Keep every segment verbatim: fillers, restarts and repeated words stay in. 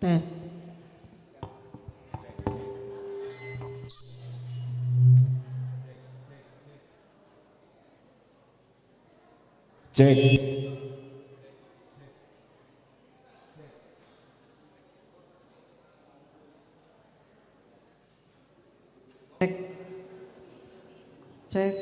Tes. Cek. Cek. Cek.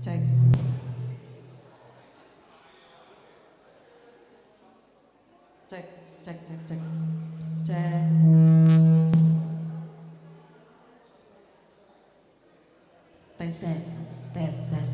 Cek. Cek, cek, cek, cek. Cek. Tes. Tes, tes, tes.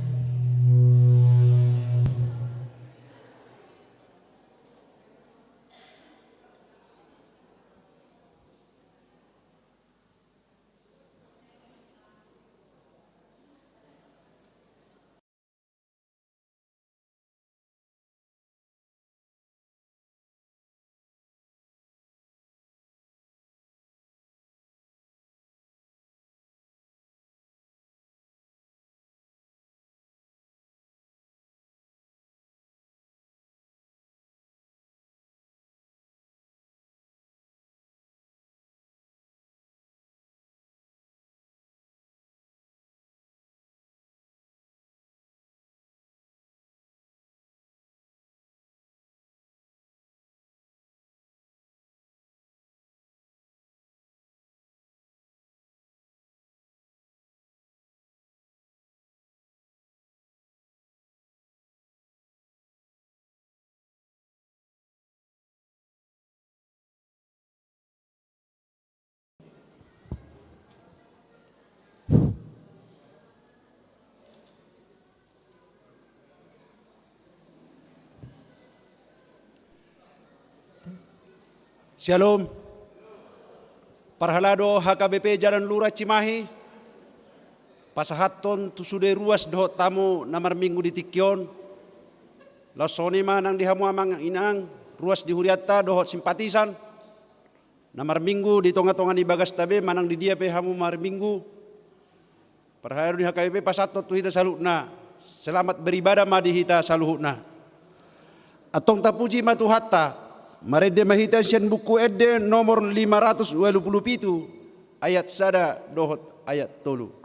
Syalom. Parhalado H K B P Jalan Lura Cimahi, pasahathon tu sude ruas dohot tamu na marminggu di tingki on. Laos songon i ma nang di hamu amang inang, ruas di hurianta dohot simpatisan na marminggu di tonga-tonga ni bagasta be, manang di dia pe hamu marminggu. Parhalado ni H K B P pasahathon tu hita saluhutna. Selamat beribadah ma di hita saluhutna. Antong tapuji ma Tuhanta. Marende ma hita sian Buku Ende nomor lima ratus ualu pulu pitu, ayat sada dohot ayat tolu.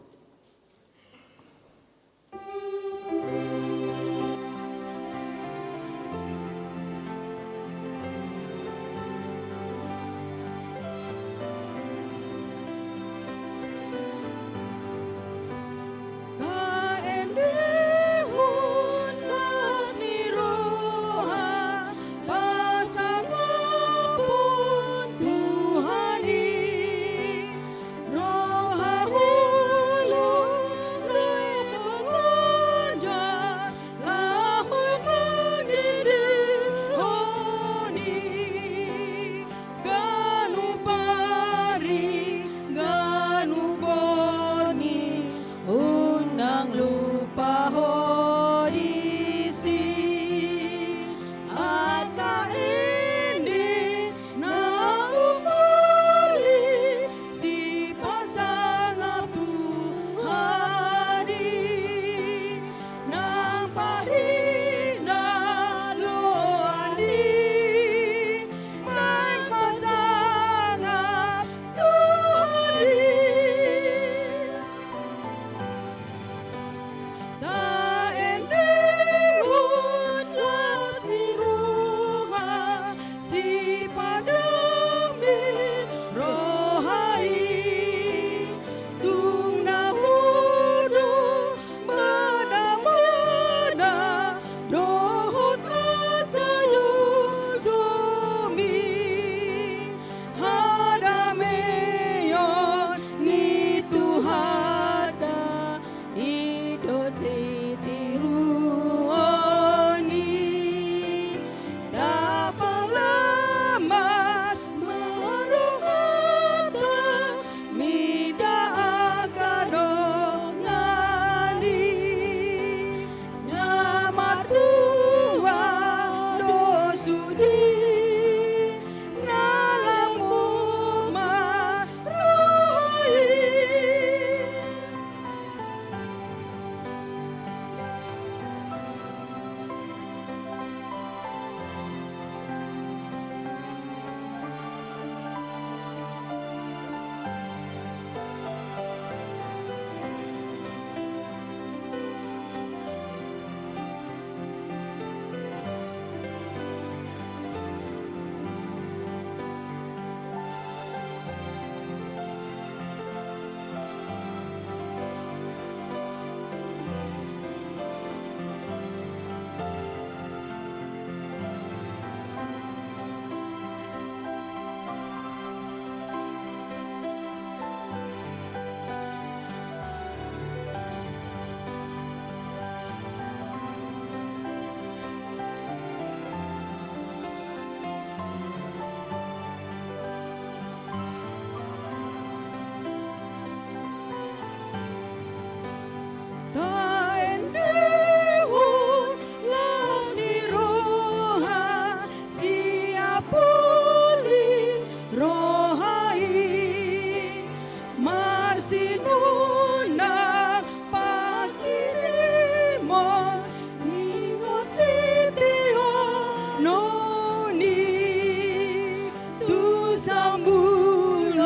Sambulon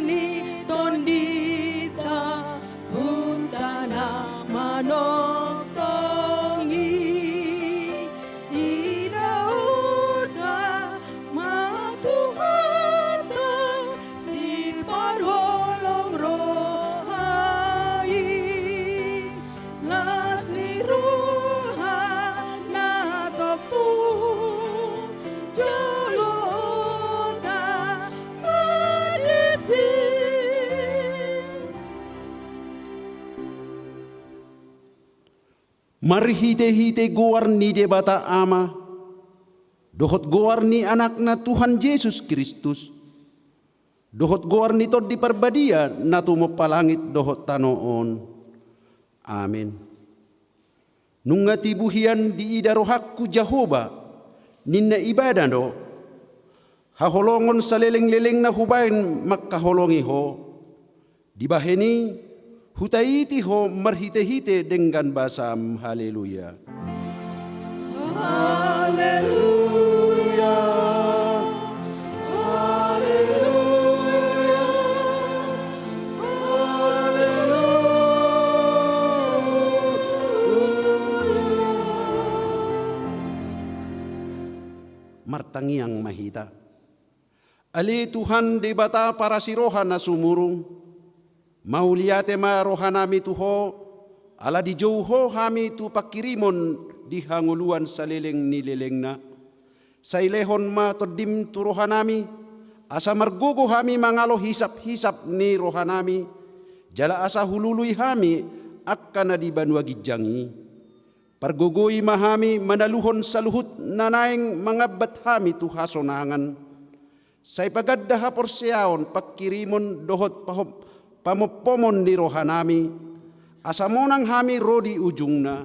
ni tondinta huta na manongtong i, idaonta ma Tuhanta siparholong roha i. Las ni roha na tongtong jolonta ma disi. Marhitehite goar ni Debata Ama dohot goar ni Anakna Tuhan Jesus Kristus, dohot goar ni Tondi Parbadia na tumompa langit dohot tano on. Amen. Nunga tibu hian diida rohangku Jahowa, ninna ibana do. Haholongon salelenglelengna hubahen mangkaholongi ho. Dibahen i hutaiti ho marhitehite denggan basam. Haleluya. Haleluya. Haleluya. Haleluya. Martangiang ma hita. Ale Tuhan Debata parasi roha na sumurung, mauliate ma rohanami tu Ho, ala dijou Ho hami tu pangkirimon di hangoluan saleleng ni lelengna. Sai lehon ma Tondim tu rohanami, asa margogo hami mangalo hisaphisap ni rohanami, jala asa hulului hami angka na di banua ginjang i. Pargogoi ma hami manaluhon saluhut na naeng mangambat hami tu hasonangan. Sai paganda haporseaon, pangkirimon dohot pahom-, pamompomon ni rohanami, asa monang hami ro di ujungna,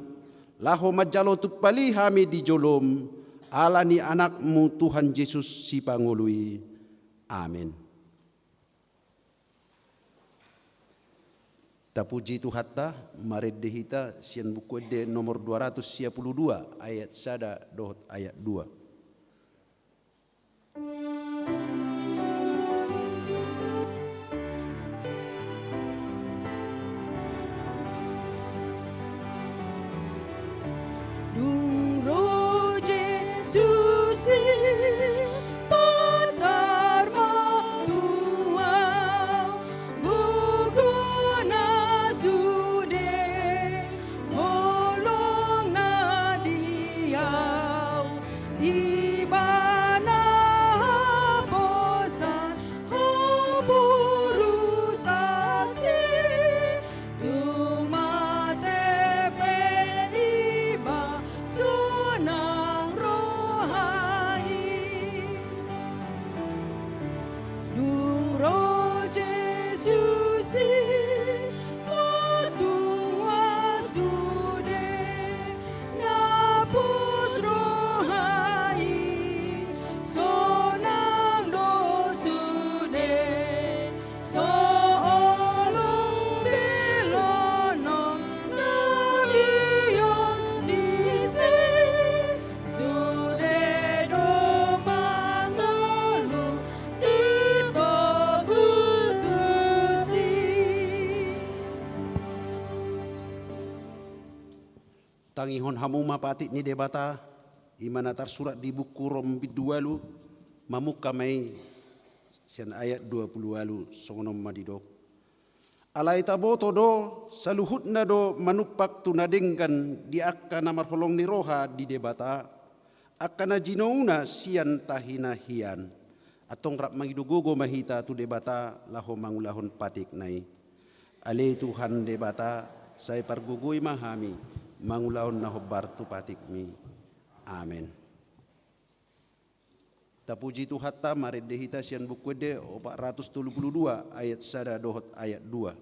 laho manjalo tumpal i hami di jolom, ala ni Anakmu Tuhan Jesus Sipangolu i. Amen. Tapuji Tuhanta, marende hita sian Buku Ende nomor dua ratus sia pulu dua, ayat sada dohot ayat dua. Dung ro Jesus i, patar ma tu ahu, gogo na sude, holong na di ahu, Ibana haposan, haporusakti, tung mate pe Iba sonang roha i. Dung ro Jesus i, patunga sude, na pos roha i, sonang do sude. So holong be lonon na bion disi, sude do mangolu di togu tusi. Tangihon hamu ma patik ni Debata, i ma na tarsurat di buku Rom bindu ualu, mamungka ma i sian ayat dua pulu ualu, songon on ma didok. Alai taboto do, saluhutna do manumpak tu na denggan di angka na marholong ni roha di Debata, angka na jinouna sian tahi na hian. Antong rap mangido gogo ma hita tu Debata laho mangulahon patikna i. Ale Tuhan Debata, sai pargogoi ma hami mangulahon na hombar tu patikmi. Amen. Tapuji Tuhanta, marende hita sian Buku Ende opat ratus tolu pulu dua ayat sada dohot ayat dua.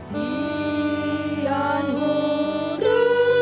Sian huruf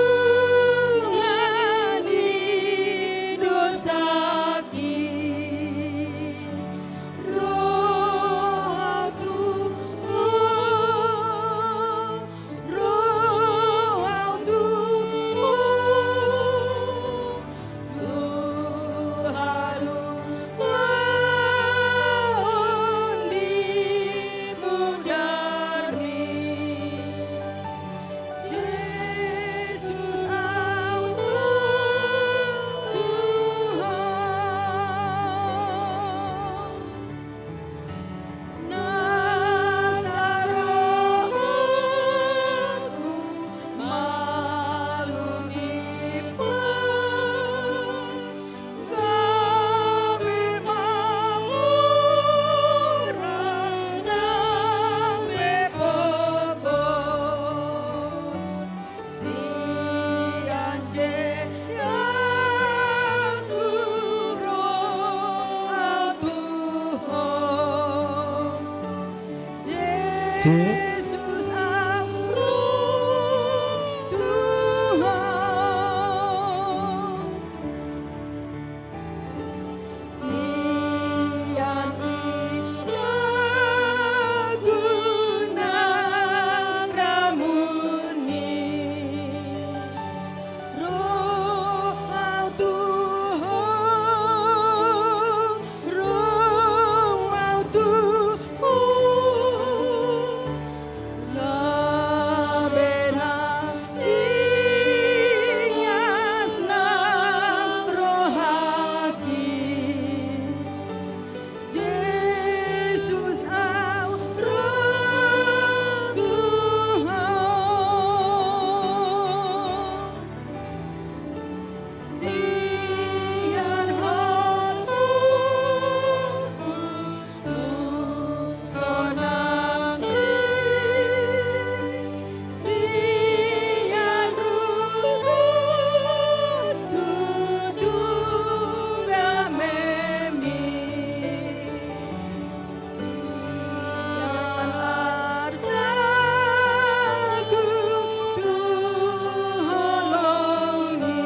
Jesus, au ro tu Ho. Sian i na gunang ramuni, ro au tu Ho, ro au tu Ho. Lebe na ingas nang rohangki, Jesus, au ro tu Ho. Sian hot sungkun tu sonangki, sian runtut tu damemi, sian arsaku tu holongmi.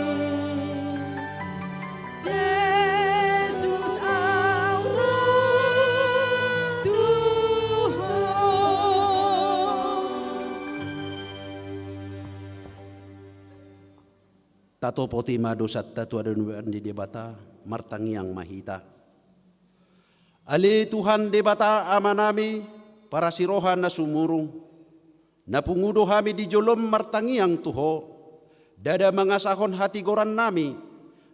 Jesus, au ro tu Ho. Tatopoti ma dosanta tu adopan ni Debata, martangiang ma hita. Ale Tuhan Debata Amanami, parasi roha na sumurung, na pungu do hami di jolom martangiang tu Ho. Ndada mangasahon hatigorannami,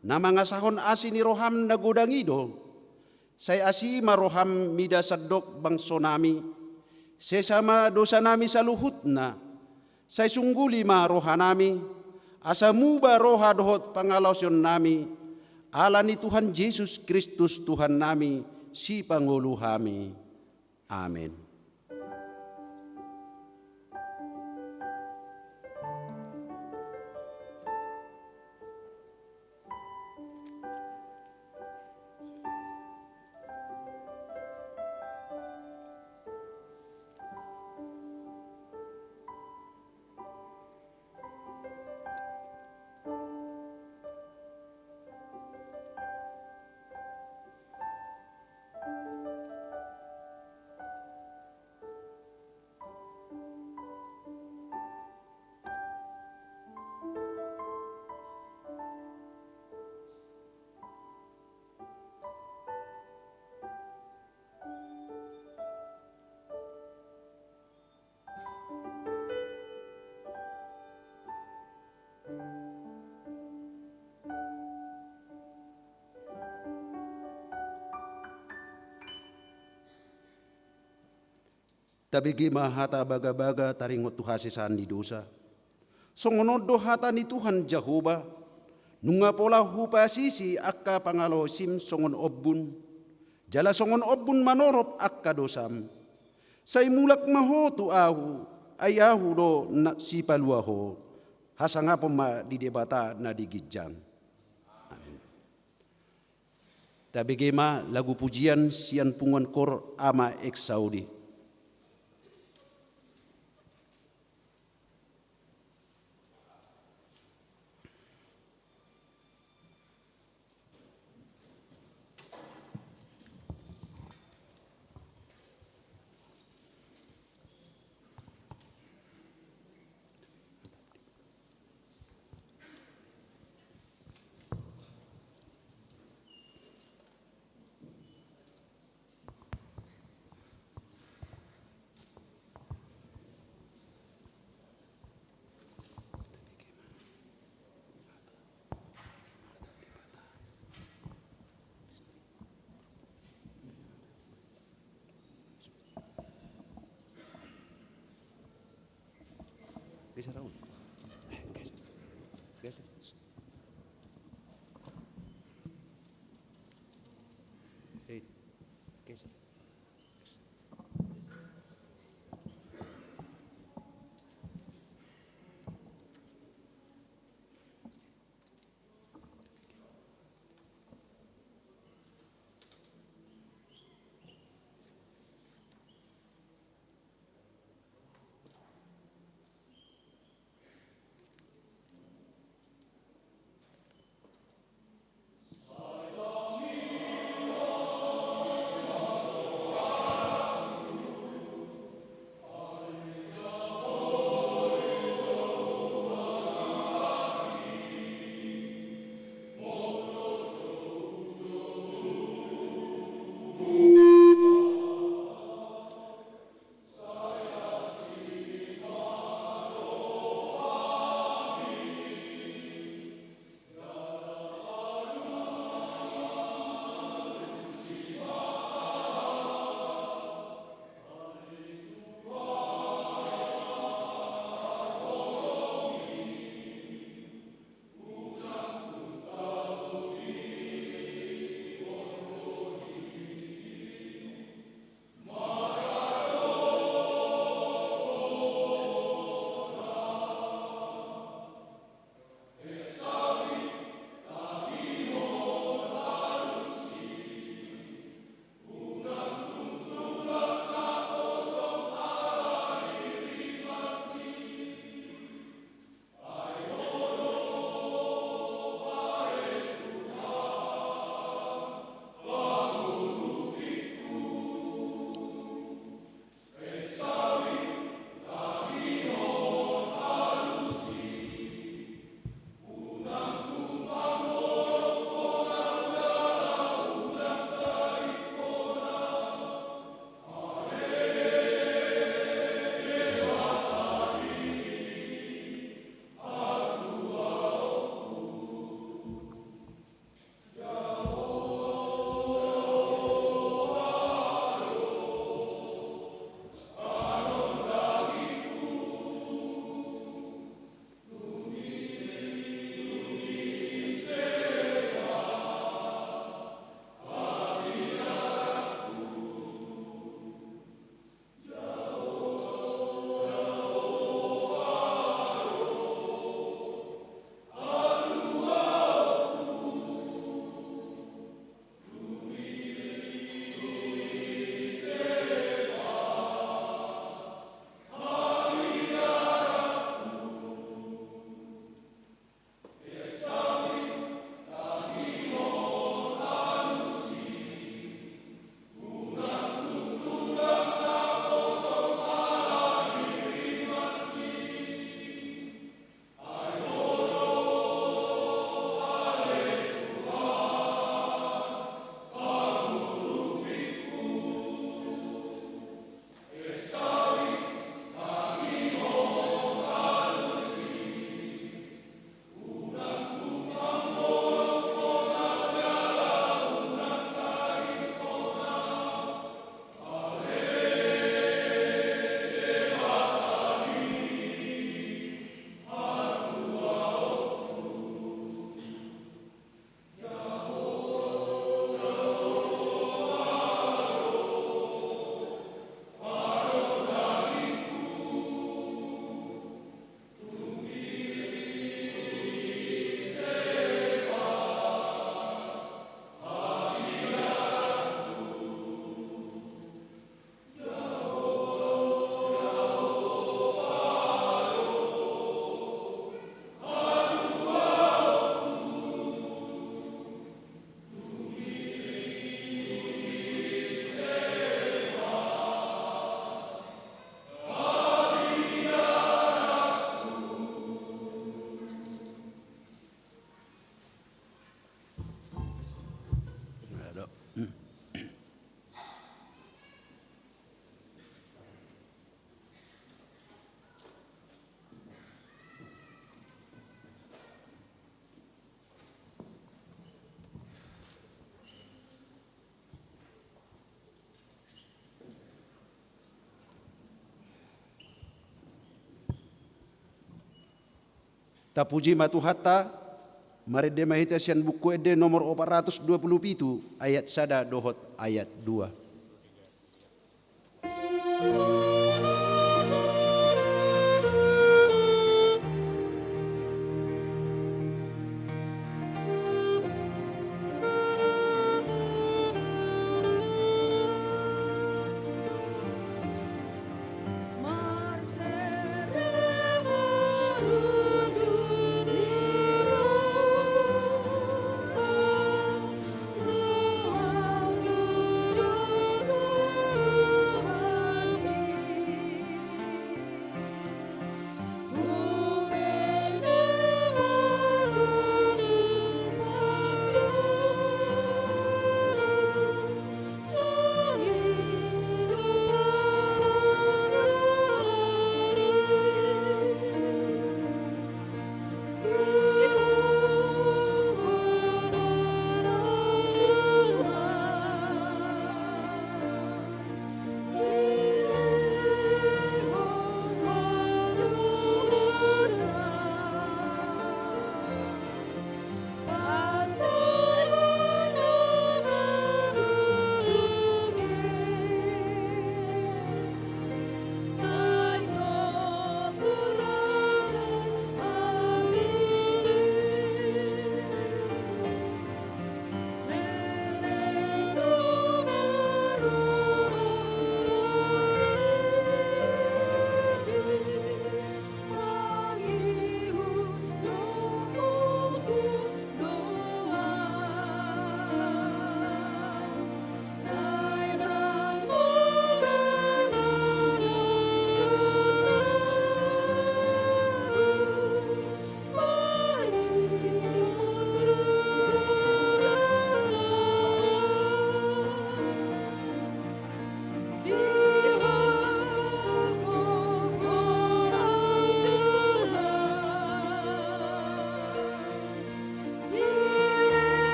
na mangasahon asi ni roham na godang i do. Sai asi ma roham mida sandok bangsonami. Sesa ma dosanami saluhutna. Sai sungguli ma rohanami, asa muba roha dohot pangalaosionnami, ala ni Tuhan Jesus Kristus Tuhannami, Sipangolu hami. Amen. Tabege ma hata bagabaga taringot tu hasesaan ni dosa. Songon on do hata ni Tuhan Jahowa: Nunga pola hupasisi angka pangalaosim songon ombun, jala songon ombun manorop angka dosam. Sai mulak ma ho tu Ahu, ai Ahu do na sipalua ho. Hasangapon ma di Debata na di ginjang. Amen. Tabege ma lagu pujian sian punguan kor Ama Exaudi. Geser, Raul. Eh, geser. Geser. Eh, geser. Tapuji ma Tuhanta. Marende ma hita sian Buku Ende nomor opat ratus dua puluh pitu, ayat sada dohot ayat dua.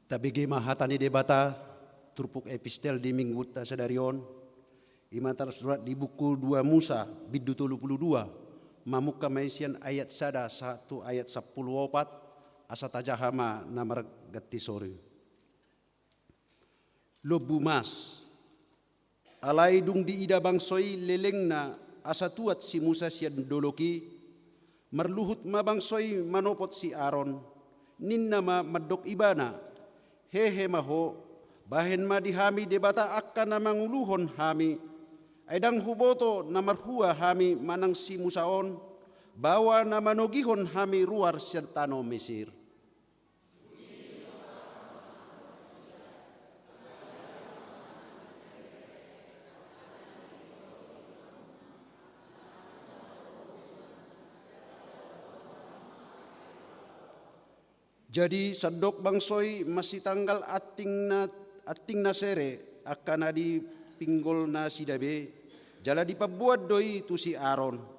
Tabege ma hata ni Debata, turpuk epistel di Minggunta sadari on, i ma tarsurat di buku dua Musa, bindu tolu pulu dua, mamungka ma i sian ayat sada sahat tu ayat sampulu opat, asa tajaha ma na marganti sori. Lombu mas. Alai dung diida bangso i lelengna asa tuat si Musa sian dolok i, marluhut ma bangso i manopot si Aron, ninna ma mandok ibana: Hehe ma ho, bahen ma di hami debata angka na manguluhon hami, ai ndang huboto na marhua hami manang si Musa on, baoa na manogihon hami ruar sian tano Mesir. Jadi sandok bangso i masitanggal anting na, anting na sere angka na dipinggolna sida be, jala dipamboan do i tu si Aron.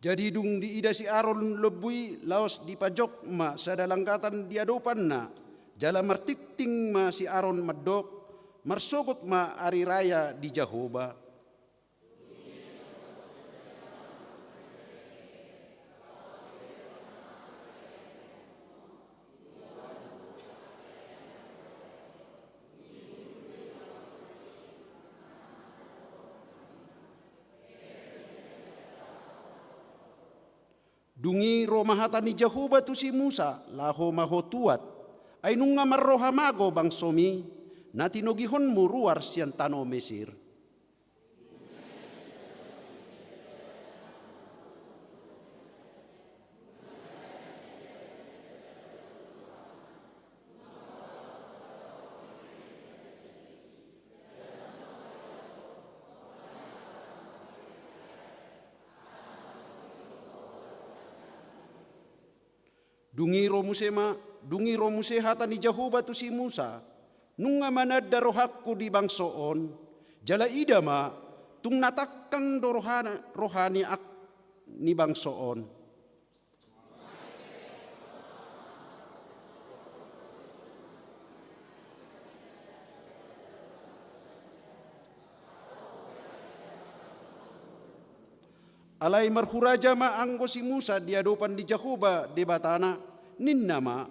Jadi dung diida si Aron lombu i, laos dipajok ma sada langgatan di adopanna, jala martingting ma si Aron mandok: Marsogot ma ari raya di Jahowa. Dung i ro ma hata ni Jahowa tu si Musa: Laho ma ho tuat, ai nunga marroha mago bangsomi, na tinogihonmu ruar sian tano Mesir. Dung i ro muse ma, dung i ro muse hata ni Jahowa tu si Musa: Nunga mananda rohangku di bangso on, jala ida ma, tung na tangkang do roha, roha ni ak-, ni bangso on. Alai marhuraja ma anggo si Musa di adopan ni Jahowa Debatana, ninna ma: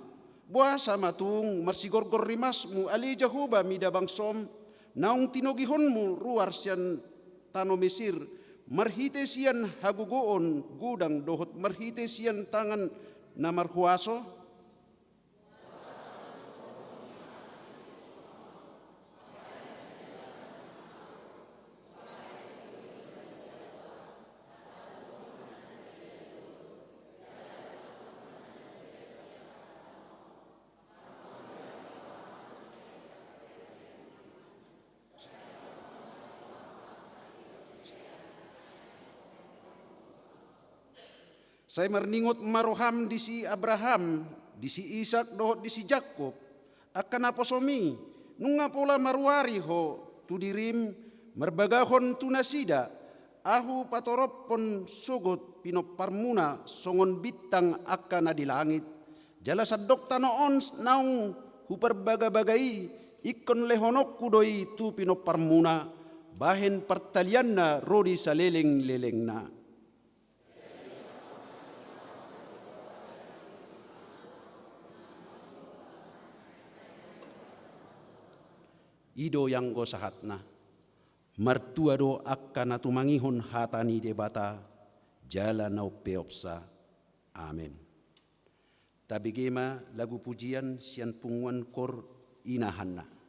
Boasa ma tung marsigorgor rimasmu, ale Jahowa, mida bangsom, naung tinogihonmu ruar sian tano Mesir, marhite sian hagogoon godang dohot marhite sian tangan na marhuaso? Sai marningot ma roham di si Abraham, di si Isak dohot di si Jakob, angka naposom i, nunga pola maruari ho tu dirim, marbagahon tu nasida: Ahu patorophon sogot pinomparmuna songon bintang angka na di langit, jala sandok tano on naung huparbagabaga i, ingkon lehononku do i tu pinomparmuna, bahen partalianna ro di salelenglelengna. I do i anggo sahatna. Martua do angka na tumangihon hata ni Debata jala na umpeopsa. Amen. Tabege ma lagu pujian sian punguan kor Inahanna.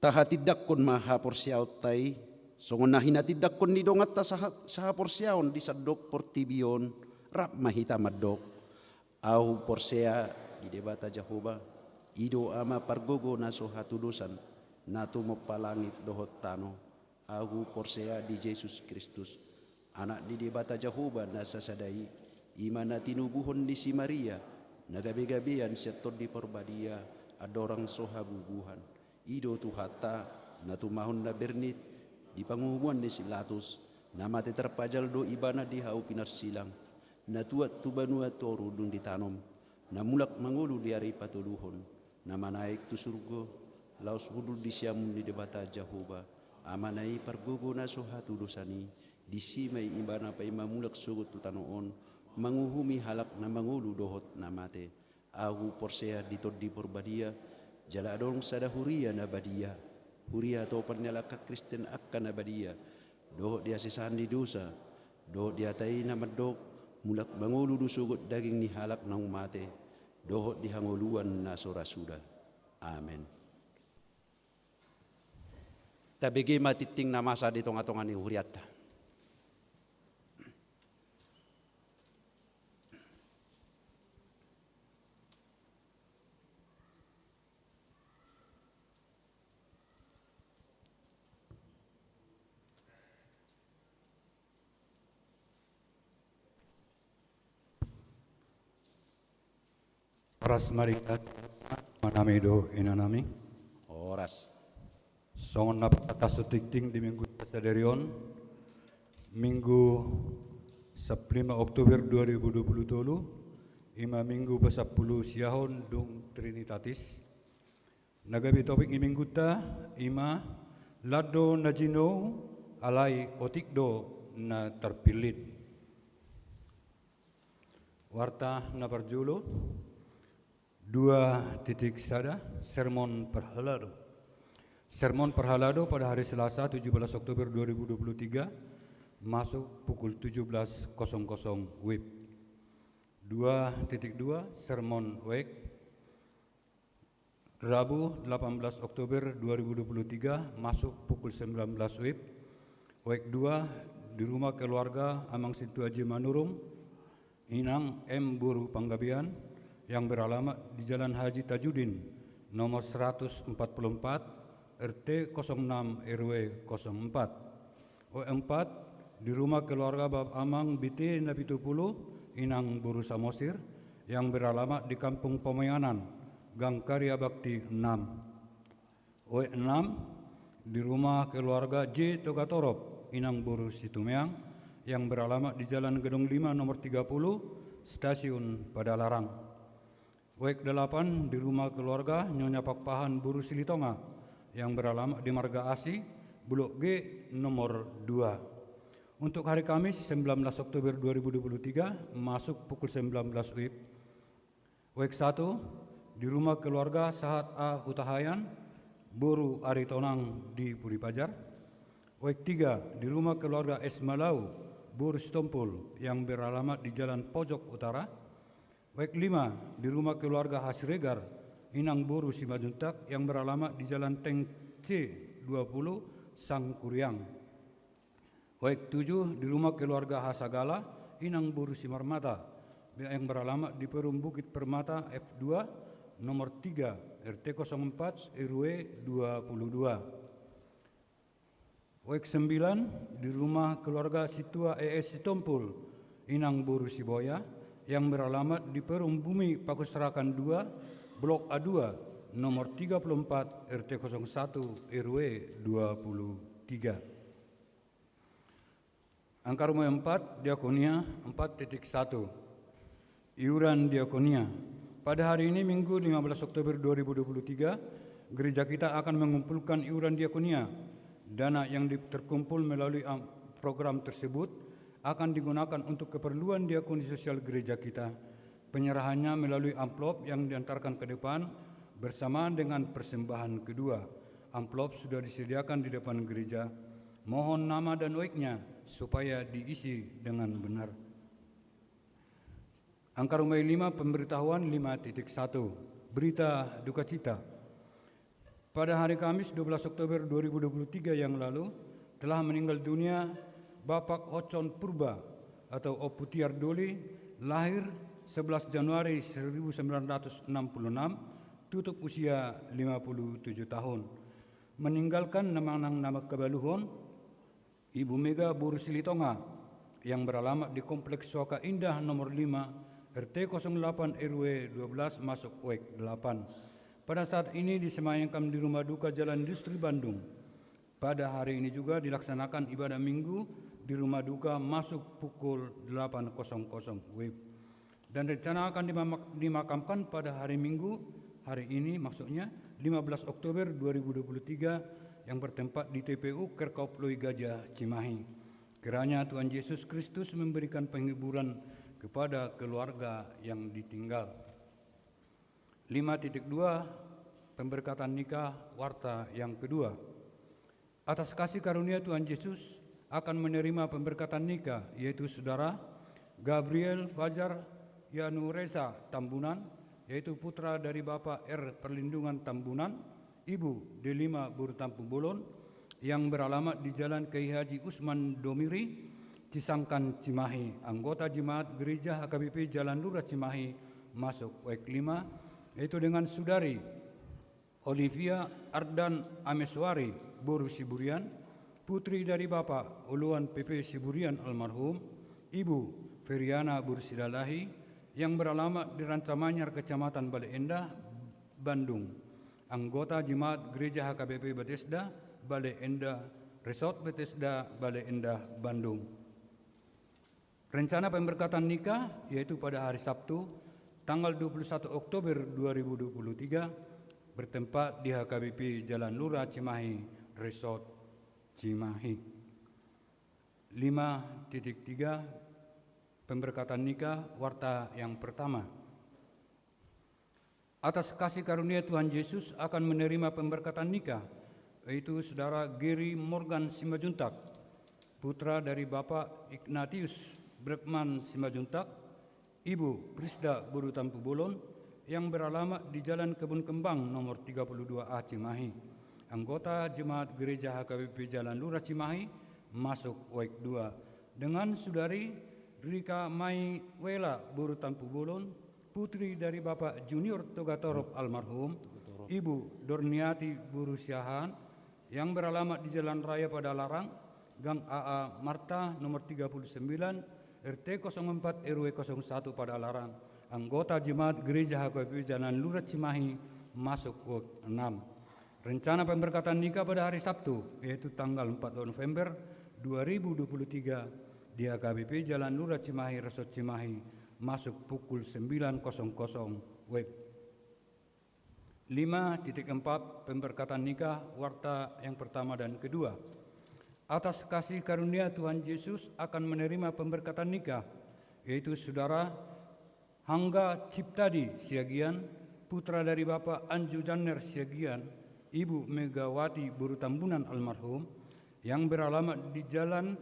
Tahatindangkon ma haporseaonta i, songon na hinatindangkon ni donganta saha-, sahaporseaon di sandok portibi on, rap ma hita mandok: Ahu porsea di Debata Jahowa, i do Ama pargogo na so hatudosan, na tumompa langit dohot tano. Ahu porsea di Jesus Kristus, Anak ni Debata Jahowa na sasada i, i ma na tinubuhon ni si Maria, na gabegabean sian Tondi Parbadia, andorang so habubuhan. I do Tuhanta, na tumahon na bernit di panguhuman ni si Pilatus, na mate tarpajal do Ibana di hau pinarsilang, na tuat tu banua toru dung ditanom, na mulak mangolu di ari patoluhon, na manaek tu surgo, laos hundul di siamun ni Debata Jahowa, Amana i pargogo na so hatudosan i. Disi ma Ibana paima mulak sogot tu tano on, manguhumi halak na mangolu dohot na mate. Ahu porsea di Tondi Parbadia, jala adong sada huria na badia, huria topan ni halak Kristen angka na badia, dohot di hasesaan ni dosa, dohot di hata i na mandok: Mulak mangolu do sogot daging ni halak naung mate, dohot di hangoluan na so ra suda. Amen. Tabege ma tingting na masa di tongatonga ni hurianta. Horas ma di hita, amanami dohot inanami. Horas. Songon na pasahat tingting di Minggu sadari on, Minggu sampulu lima Oktober dua ribu dua puluh tolu, i ma Minggu pasampulu siahon dung Trinitatis. Na gabe topik ni Minggunta i ma: Lan do na jinou, alai otik do na tarpillit. Warta na parjolo, dua titik sada, sermon parhalado. Sermon parhalado pada hari Selasa, tujuh belas Oktober dua ribu dua puluh tiga, masuk pukul tujuh belas kosong kosong W I B. Dua titik dua, sermon W I B. Rabu, delapan belas Oktober dua ribu dua puluh tiga, masuk pukul sembilan belas W I B. W I B dua, di rumah keluarga Amang Sintua J Manurung, Inang M boru Panggabean, yang beralamat di Jalan Haji Tajudin, nomor seratus empat puluh empat, R T kosong enam, R W kosong empat. W I B empat, di rumah keluarga Bap Amang B T Napitupulu, Inang boru Samosir, yang beralamat di Kampung Pamoyanan, Gang Karya Bakti enam. W I B enam, di rumah keluarga J Togatorop, Inang boru Situmeang, yang beralamat di Jalan Gedong lima nomor tiga puluh, Stasiun Padalarang. W I B delapan, di rumah keluarga Nyonya Pakpahan boru Silitonga, yang beralamat di Marga Asih, Blok G nomor dua. Untuk hari Kamis, sembilan belas Oktober dua ribu dua puluh tiga, masuk pukul sembilan belas W I B. W I B satu, di rumah keluarga Sahat A Hutahayan, boru Aritonang di Puripajar. W I B tiga, di rumah keluarga S Malau, boru Sitompul, yang beralamat di Jalan Pojok Utara. W I B lima, di rumah keluarga Hasiregar, Inang boru Simanjuntak, yang beralamat di Jalan Tank C dua puluh, Sangkuriang. W I B tujuh, di rumah keluarga Hasagala, Inang boru Simarmata, yang beralamat di Perum Bukit Permata F dua, nomor tiga, R T kosong empat, R W dua puluh dua. W I B sembilan, di rumah keluarga Situa E S Sitompul, Inang boru Siboya, yang beralamat di Perum Bumi Pakusrakan dua, Blok A dua, nomor tiga puluh empat, R T kosong satu, R W dua puluh tiga. Angka rumai empat, diakonia, empat titik satu. Iuran diakonia. Pada hari ini, Minggu, lima belas Oktober dua ribu dua puluh tiga, gereja kita akan mengumpulkan iuran diakonia. Dana yang di-, terkumpul melalui am-, program tersebut akan digunakan untuk keperluan diakoni sosial gereja kita. Penyerahannya melalui amplop yang diantarkan ke depan bersamaan dengan persembahan kedua. Amplop sudah disediakan di depan gereja. Mohon nama dan W I B-nya supaya diisi dengan benar. Angka rumai lima, pemberitahuan lima titik satu. Berita duka cita. Pada hari Kamis, dua belas Oktober dua ribu dua puluh tiga yang lalu, telah meninggal dunia Bapak Hotson Purba atau Ompu Tiar Doli, lahir sebelas Januari seribu sembilan ratus enam puluh enam, tutup usia lima puluh tujuh tahun. Meninggalkan nama nang nama kabaluhon, Ibu Mega boru Silitonga, yang beralamat di Kompleks Suaka Indah nomor lima, R T kosong delapan R W dua belas masuk W E K delapan. Pada saat ini disemayamkan di rumah duka Jalan Industri Bandung. Pada hari ini juga dilaksanakan ibadah Minggu di rumah duka masuk pukul delapan kosong kosong W I B. Dan rencana akan dimamak-, dimakamkan pada hari Minggu, hari ini maksudnya, lima belas Oktober dua ribu dua puluh tiga, yang bertempat di T P U Kerkop Loi Gajah, Cimahi. Kiranya Tuhan Yesus Kristus memberikan penghiburan kepada keluarga yang ditinggal. Lima titik dua, pemberkatan nikah, warta yang kedua. Atas kasih karunia Tuhan Yesus akan menerima pemberkatan nikah, yaitu saudara Gabriel Fajar Yanuresa Tambunan, yaitu putra dari Bapak R Perlindungan Tambunan, Ibu Delima boru Tampubolon, yang beralamat di Jalan Kiai Haji Usman Domiri, Cisangkan, Cimahi, anggota jemaat gereja H K B P Jalan Lurah Cimahi, masuk W E K lima, yaitu dengan saudari Olivia Ardan Ameswari boru Siburian, putri dari Bapak Oloan P P Siburian almarhum, Ibu Feriana boru Silalahi, yang beralamat di Rancamanyar, Kecamatan Bale Endah, Bandung. Anggota jemaat gereja H K B P Bethesda Bale Endah, Resort Bethesda Bale Endah, Bandung. Rencana pemberkatan nikah yaitu pada hari Sabtu, tanggal dua puluh satu Oktober dua ribu dua puluh tiga, bertempat di H K B P Jalan Lurah Cimahi, Resort Cimahi. Lima titik tiga, pemberkatan nikah, warta yang pertama. Atas kasih karunia Tuhan Yesus akan menerima pemberkatan nikah, yaitu saudara Gary Morgan Simanjuntak, putra dari Bapak Ignatius Bregman Simanjuntak, Ibu Prisda boru Tampubolon, yang beralamat di Jalan Kebun Kembang nomor tiga puluh dua A Cimahi. Anggota jemaat gereja H K B P Jalan Lurah Cimahi, masuk W E K dua. Dengan saudari Rika Mai Wela boru Tampubolon, putri dari Bapak Junior Togatorop almarhum, Ibu Dorniati boru Siahaan, yang beralamat di Jalan Raya Padalarang, Gang A A Marta nomor tiga puluh sembilan, R T kosong empat R W kosong satu Padalarang, anggota jemaat gereja H K B P Jalan Lurah Cimahi, masuk W E K enam. Rencana pemberkatan nikah pada hari Sabtu, yaitu tanggal empat November dua ribu dua puluh tiga, di H K B P Jalan Lurah Cimahi, Resort Cimahi, masuk pukul sembilan kosong kosong W I B. Lima titik empat, pemberkatan nikah, warta yang pertama dan kedua. Atas kasih karunia Tuhan Yesus akan menerima pemberkatan nikah, yaitu saudara Hangga Ciptadi Siagian, putra dari Bapak Anju Janner Siagian, Ibu Megawati boru Tambunan almarhum, yang beralamat di Jalan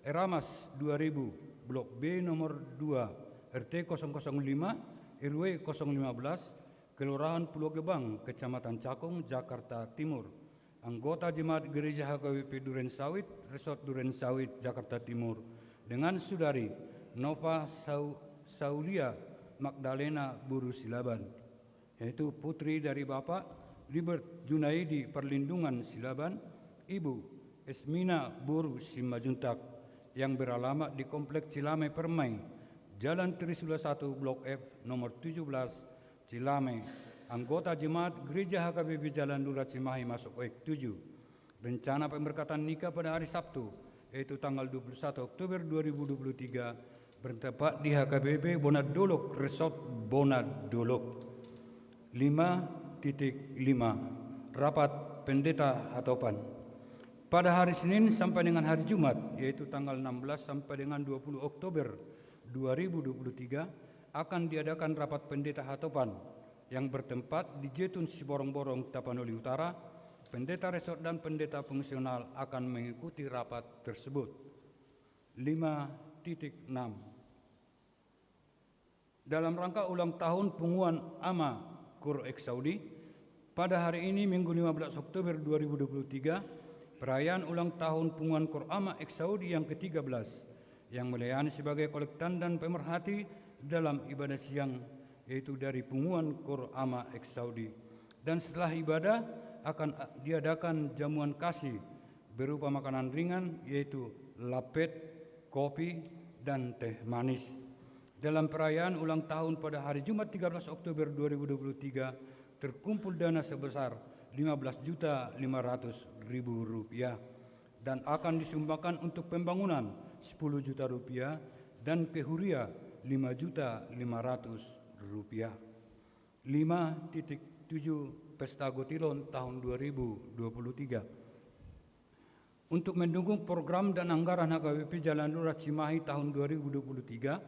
Eramas dua ribu, Blok B nomor dua, R T kosong kosong lima, R W kosong lima belas, Kelurahan Pulo Gebang, Kecamatan Cakung, Jakarta Timur. Anggota jemaat gereja H K B P Duren Sawit, Resort Duren Sawit, Jakarta Timur, dengan saudari Nova Sau-, Saulia Magdalena boru Silaban, yaitu putri dari Bapak Libert Junaidi Perlindungan Silaban, Ibu Esmina boru Simanjuntak, yang beralamat di Komplek Cilame Permai, Jalan Trisula satu, Blok F, nomor tujuh belas, Cilame, anggota jemaat gereja H K B P Jalan Lurah Cimahi, masuk W E K tujuh. Rencana pemberkatan nikah pada hari Sabtu, yaitu tanggal dua puluh satu Oktober dua ribu dua puluh tiga, bertempat di H K B P Bonadolok, Resort Bonadolok. Lima titik lima, rapat pendeta hatopan. Pada hari Senin sampai dengan hari Jumat, yaitu tanggal enam belas sampai dengan dua puluh Oktober dua ribu dua puluh tiga, akan diadakan rapat pendeta hatopan yang bertempat di Jetun Siborongborong, Tapanuli Utara. Pendeta resort dan pendeta fungsional akan mengikuti rapat tersebut. Lima titik enam. Dalam rangka ulang tahun Punguan Ama Kur Eksaudi, Pada hari ini, Minggu lima belas Oktober dua ribu dua puluh tiga, perayaan ulang tahun Punguan Kor Ama Eksaudi yang ketiga belas, yang melayani sebagai kolektan dan pemerhati dalam ibadah siang, yaitu dari Punguan Kor Ama Eksaudi. Dan setelah ibadah, akan diadakan jamuan kasih berupa makanan ringan, yaitu lapet, kopi, dan teh manis. Dalam perayaan ulang tahun pada hari Jumat tiga belas Oktober dua ribu dua puluh tiga, terkumpul dana sebesar lima belas juta lima ratus ribu rupiah dan akan disumbangkan untuk pembangunan sepuluh juta rupiah dan ke huria lima juta lima ratus rupiah. Lima titik tujuh, Pesta Gotilon tahun dua ribu dua puluh tiga. Untuk mendukung program dan anggaran H K B P Jalan Darurat Cimahi tahun dua ribu dua puluh tiga,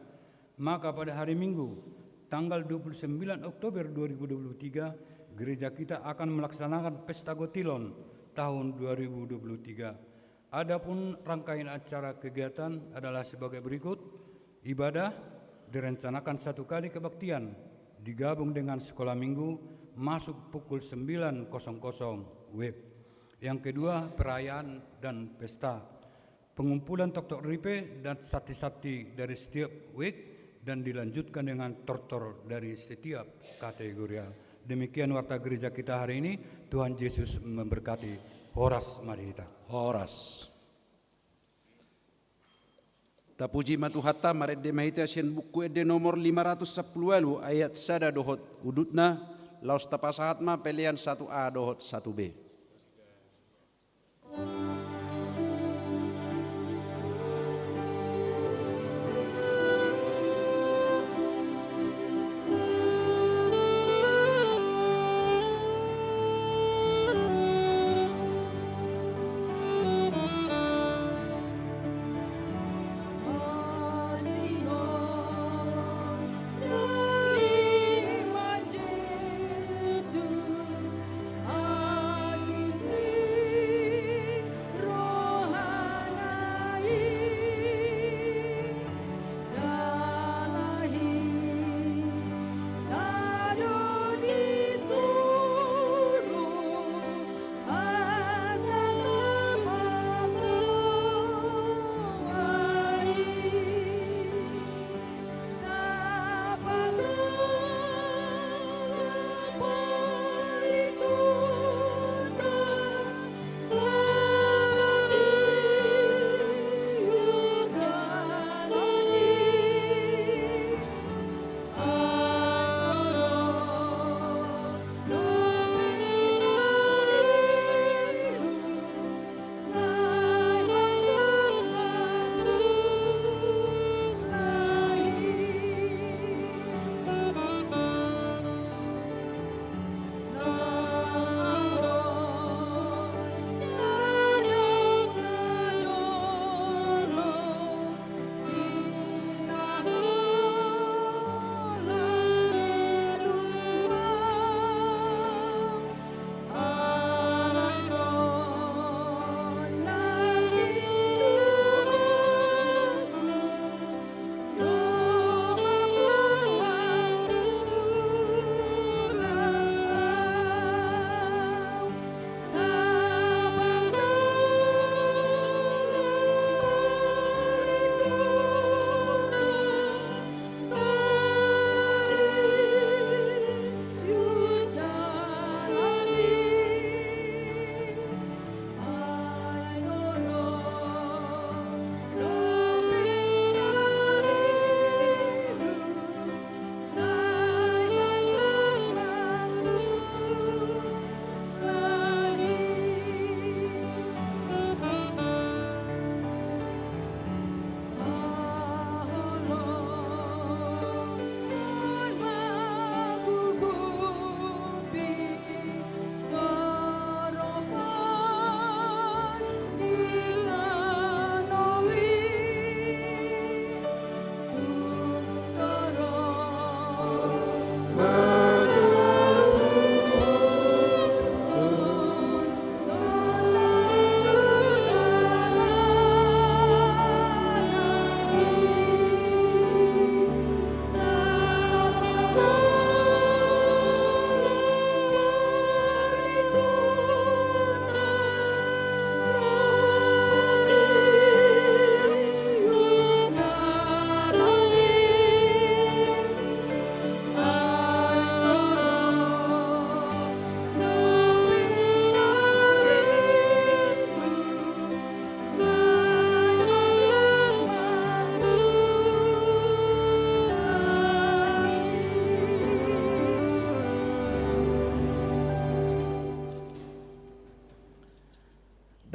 maka pada hari Minggu, tanggal dua puluh sembilan Oktober dua ribu dua puluh tiga, gereja kita akan melaksanakan Pesta Gotilon tahun dua ribu dua puluh tiga. Adapun rangkaian acara kegiatan adalah sebagai berikut. Ibadah direncanakan satu kali kebaktian, digabung dengan sekolah minggu, masuk pukul sembilan kosong kosong W I B. Yang kedua, perayaan dan pesta. Pengumpulan toktok ripe dan santi-santi dari setiap W I B dan dilanjutkan dengan tortor dari setiap kategorial. Demikian warta gereja kita hari ini. Tuhan Yesus memberkati. Horas ma di hita. Horas. Tapuji ma Tuhanta, marende ma hita sian Buku Ende nomor lima ratus sampulu ualu, ayat sada dohot udutna. Laos tapasahat ma pelean satu A dohot satu B.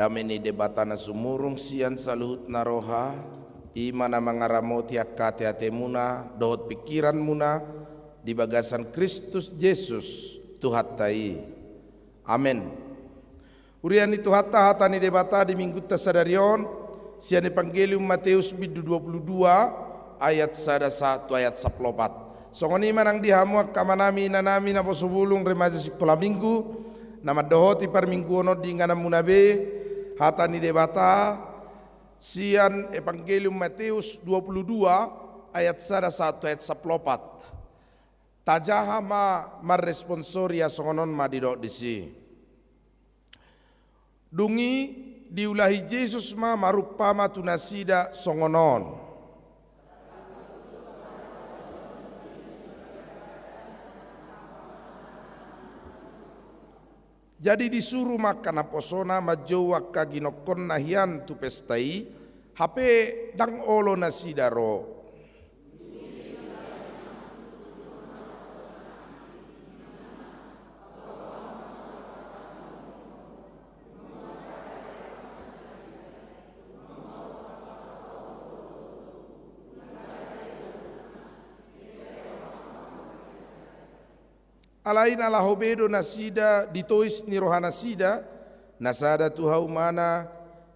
Dame ni Debata na sumurung sian saluhutna roha, i ma na mangaramoti angka ateatemuna dohot pingkiranmuna di bagasan Kristus Jesus, Tuhanta i. Amen. Huria ni Tuhanta, hata ni Debata di Minggunta sadari on, sian Evangelium Mateus bindu dua puluh dua ayat sada sahat tu ayat sampulu opat. Songon i ma nang di hamu angka amanami, inanami, naposo bulung, remaja Sikola Minggu, na mandohoti parmingguon on di ingananmuna be, hata ni Debata, sian Evangelium Mateus dua puluh dua ayat sada sahat tu ayat sampulu opat. Tajaha ma marresponsoria, songon on ma didok disi. Dung i diulahi Jesus ma marumpama tu nasida songon on. Jadi disuru ma angka naposona manjou angka ginongkonna hian tu pesta i, hape ndang olo nasida ro. Alai na laho be do nasida di tois ni rohanasida, na sada tu haumana,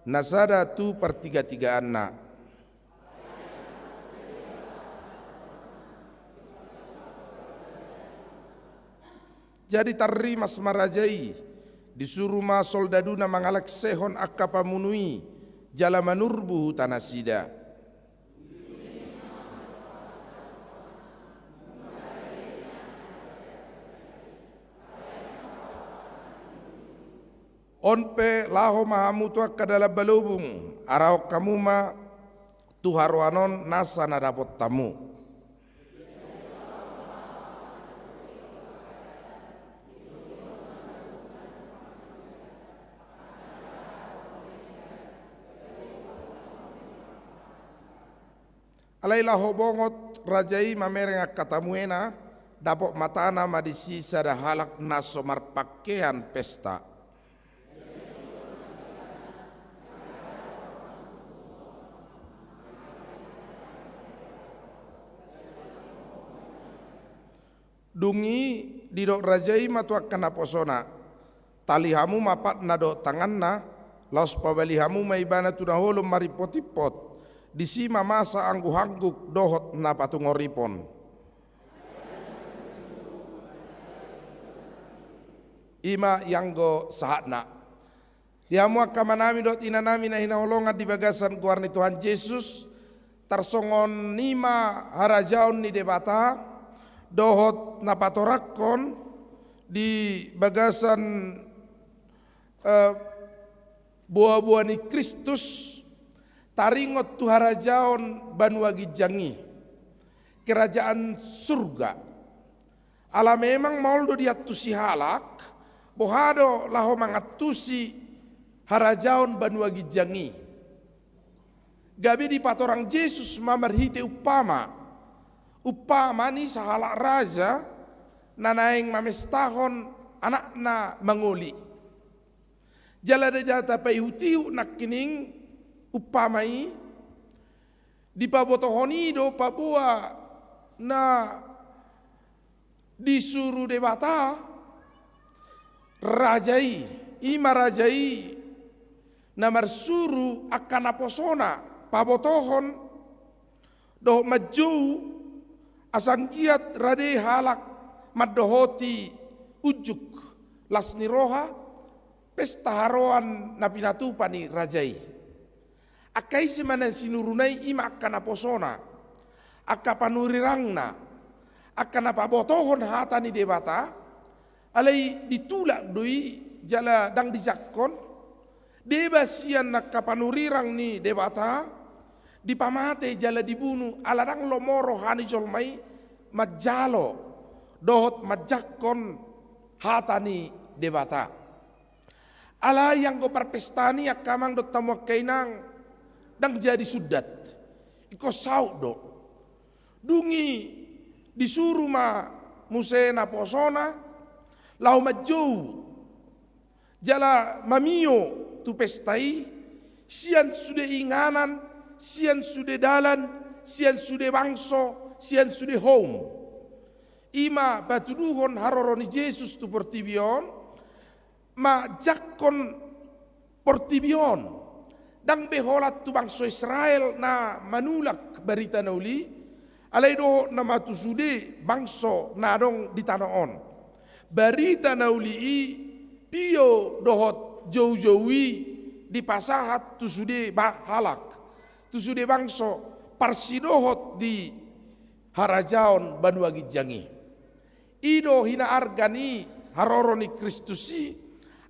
na sada tu partigatigaanna. Jadi tarrimas ma raja i, disuru ma soldaduna mangalengsehon angka pamunu i, jala manurbu hutanasida. On pe laho ma hamu tu angka dalan balobung, arahon hamu ma tu haroan on nasa na dapot hamu. Alai laho bongot raja i mamereng angka tamuena, dapot matana ma disi sada halak na so marpangkean pesta. Dung i didok raja i ma tu angka naposona, tali hamu ma patna dohot tanganna, laos pabali hamu ma ibana tu na holom marimpotimpot, disi ma masa angguhangguk dohot na patungoripon. I ma ianggo sahatna. Di hamu angka amanami dohot inanami na hinaholongan di bagasan goar ni Tuhan Jesus, tarsongon i ma harajaon ni Debata, dohot na patorangkon di bagasan, eh, boaboa ni Kristus, taringot tu harajaon banua ginjang i, kerajaan surga. Ala memang maol do diantusi halak, boha do laho mangantusi harajaon banua ginjang i. Gabe dipatorang Jesus ma marhite umpama. Umpama ni sahalak raja na naeng mamestahon anakna mangoli. Jala di na tapaihutihut nangkining umpama i, dipabotohon i do paboa na disuru Debata raja i, i ma raja i na marsuru angka naposona pabotohon dohot manjou asa anggiat rade halak mandohoti unjuk las ni roha pesta haroan na pinatupa ni raja i. Angka ise ma na sinuruna i, i ma angka naposona, angka panurirangna, angka na pabotohon hata ni Debata, alai ditulak do i jala ndang dijangkon, deba sian angka panurirang ni Debata, dipamate jala dibunu ala ndang lomo roha ni jolma i manjalo dohot manjangkon hata ni Debata. Alai anggo parpestaan i angka amang dohot hamu angka inang, ndang jadi sundat. Ingkon saut do. Dung i disuru ma muse naposona laho manjou jala mamio tu pesta i, sian sude inganan, sian sude dalan, sian sude bangso, sian sude houm. I ma patuduhon haroro ni Jesus tu portibi on, manjangkon portibi on. Ndang be holan tu bangso Israel na manulak barita na uli, alai dohot nama tu sude bangso na adong di tano on. Barita na uli i, tio dohot joujou i dipasahat tu sude ba-, halak, tu sude bangso parsidohot di harajaon banua ginjang i. I do hinaarga ni haroro ni Kristus i,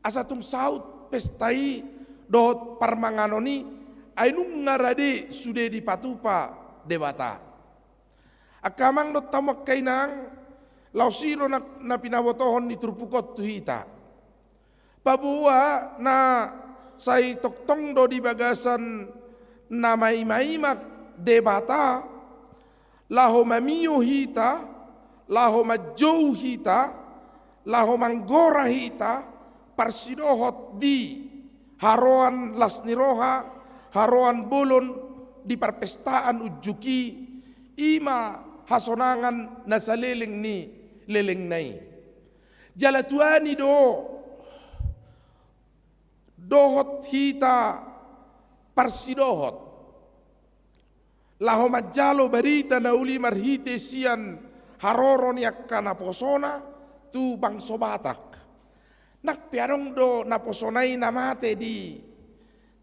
asa tung saut pesta i dohot parmanganon i, ai nunga rade sude dipatupa Debata. Angka amang dohot hamu angka inang, laos i do na, na pinabotohon ni turpuk on tu hita. Paboa na sai tongtong do di bagasan na maimaima Debata, laho mamio hita, laho manjou hita, laho manggora hita, parsidohot di haroan las ni roha, haroan bolon di parpestaan unjuk i, i ma hasonangan na saleleng ni lelengna i. Jala tuani do dohot hita parsidohot laho manjalo barita na uli marhite sian haroro ni angka naposona tu bangso Batak. Nang pe adong do naposona i na mate di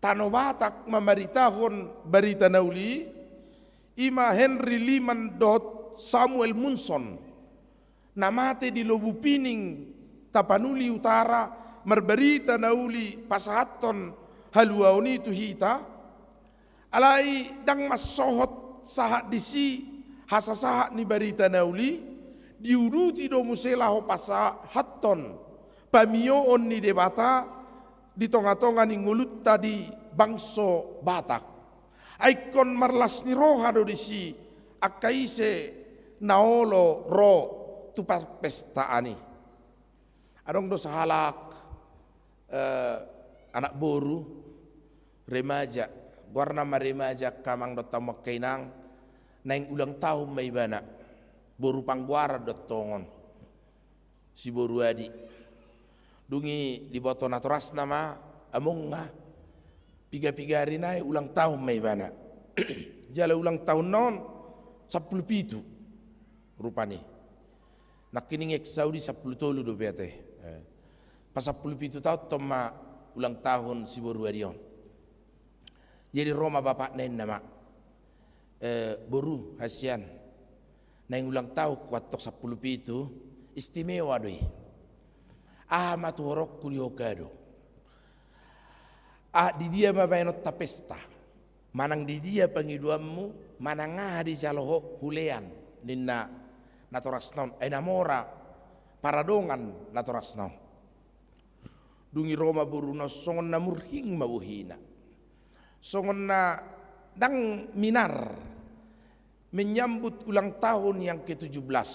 tano Batak mamaritahon barita na uli, i ma Henry Lyman dohot Samuel Munson, na mate di Lobu Pining, Tapanuli Utara, marbarita na uli pasahathon haluaon i tu hita. Alai ndang mansohot sahat disi hasasahat ni barita na uli, diuduti do muse laho pasahathon pamioon ni Debata di tongatonga ni ngolunta di bangso Batak. Ai ingkon marlas ni roha do disi angka ise na olo ro tu parpestaan i. Adong do sahalak, eh, anak boru, remaja, goarna ma remaja angka amang dohot hamu angka inang, naeng ulang tahun ma ibana, boru Panggoaran do tongon. Siboru Adi. Dung i diboto natorasna ma, among nga, piga-piga ari nai ulang tahun ma ibana. Jala ulang tahun na on sampulu pitu rupani. Nangkining ex Saudi sampulu tolu dope ate. Eh. Pas sampulu pitu taon tong ma ulang tahun siboru Adi on. Jadi ro ma bapakna, ninna ma, eh, boru, hasian, naeng ulang tahun ho antong sampulu pitu, istimewa do i. Aha ma tuhoronku di ho, kado? Ah, di dia ma baenonta pesta? Manang di dia pangidoanmu, manang aha dijalo ho hulean, ninna natorasna on, ai na mora paradongan natorasna on. Dung i ro ma boruna on songon na murhing ma bohina. Songon na ndang minar menyambut ulang tahun yang ketujuh belas.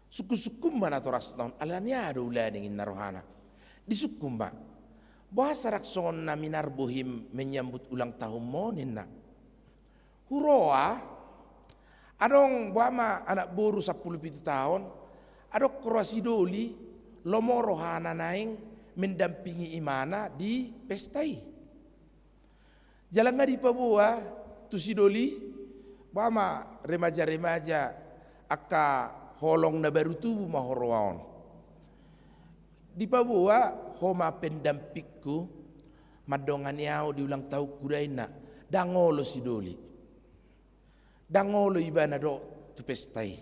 Sungkun-sungkun ma natorasna on, alani aha do ulaning, ninna rohana. Disungkun ma. Boasa ndang songon na minar bohim menyambut ulang tahunmu on, ninna. Huroa, adong, boha ma, anak boru sampulu pitu taon, adong huroa si Doli, lomo rohana naeng mendampingi imana di pesta i. Jala nga dipaboa tu si Doli, boha ma, remaja-remaja angka holong na baru tubu ma huroa on. Dipaboa, ho ma pendampingku, mandongani ahu di ulang tahunku da, ninna. Ndang olo si Doli. Ndang olo ibana dohot tu pesta i.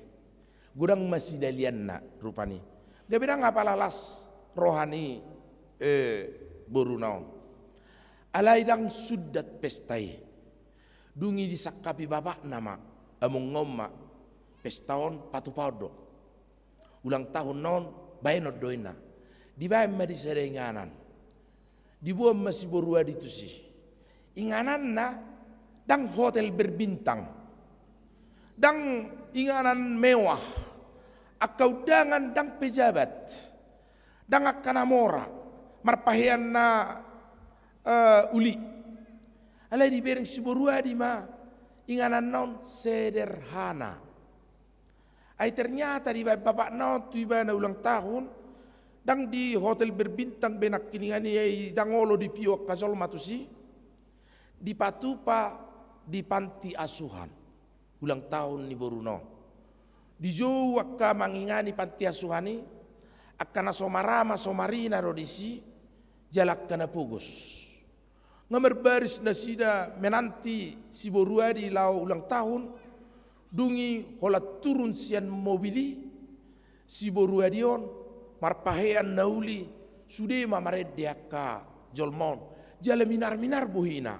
Godang ma sidalianna rupani. Gabe ndang apala las roha ni, eh, boruna on. Alai ndang sundat pesta i. Dung i disangkapi bapakna ma, among, nga on ma, pesta on patupaon do. Ulang tahun na on baenon do, ninna. Dibaen ma di sada inganan. Diboan ma siboru Adi tusi. Ingananna ndang hotel berbintang. Ndang inganan mewah. Angka undangan ndang pejabat. Ndang angka na mora. marpahean na, eh, uli. Alai dibereng si boru Adi ma ingananna on sederhana. Ai ternyata dibaen bapakna on tu ibana ulang tahun, ndang di hotel berbintang be nangkiningan i, ai ndang olo dipio angka jolma tusi, dipatupa di panti asuhan ulang tahun ni boruna on. Dijou angka mangingani panti asuhan i, angka na so marama so marina do disi, jala angka na pogos. Nga marbaris nasida menanti si boru Adi laho ulang tahun, dung i holan turun sian mobil i, si boru Adi on, marpahean na uli, sude ma marende angka jolma on. Jala minar-minar bohina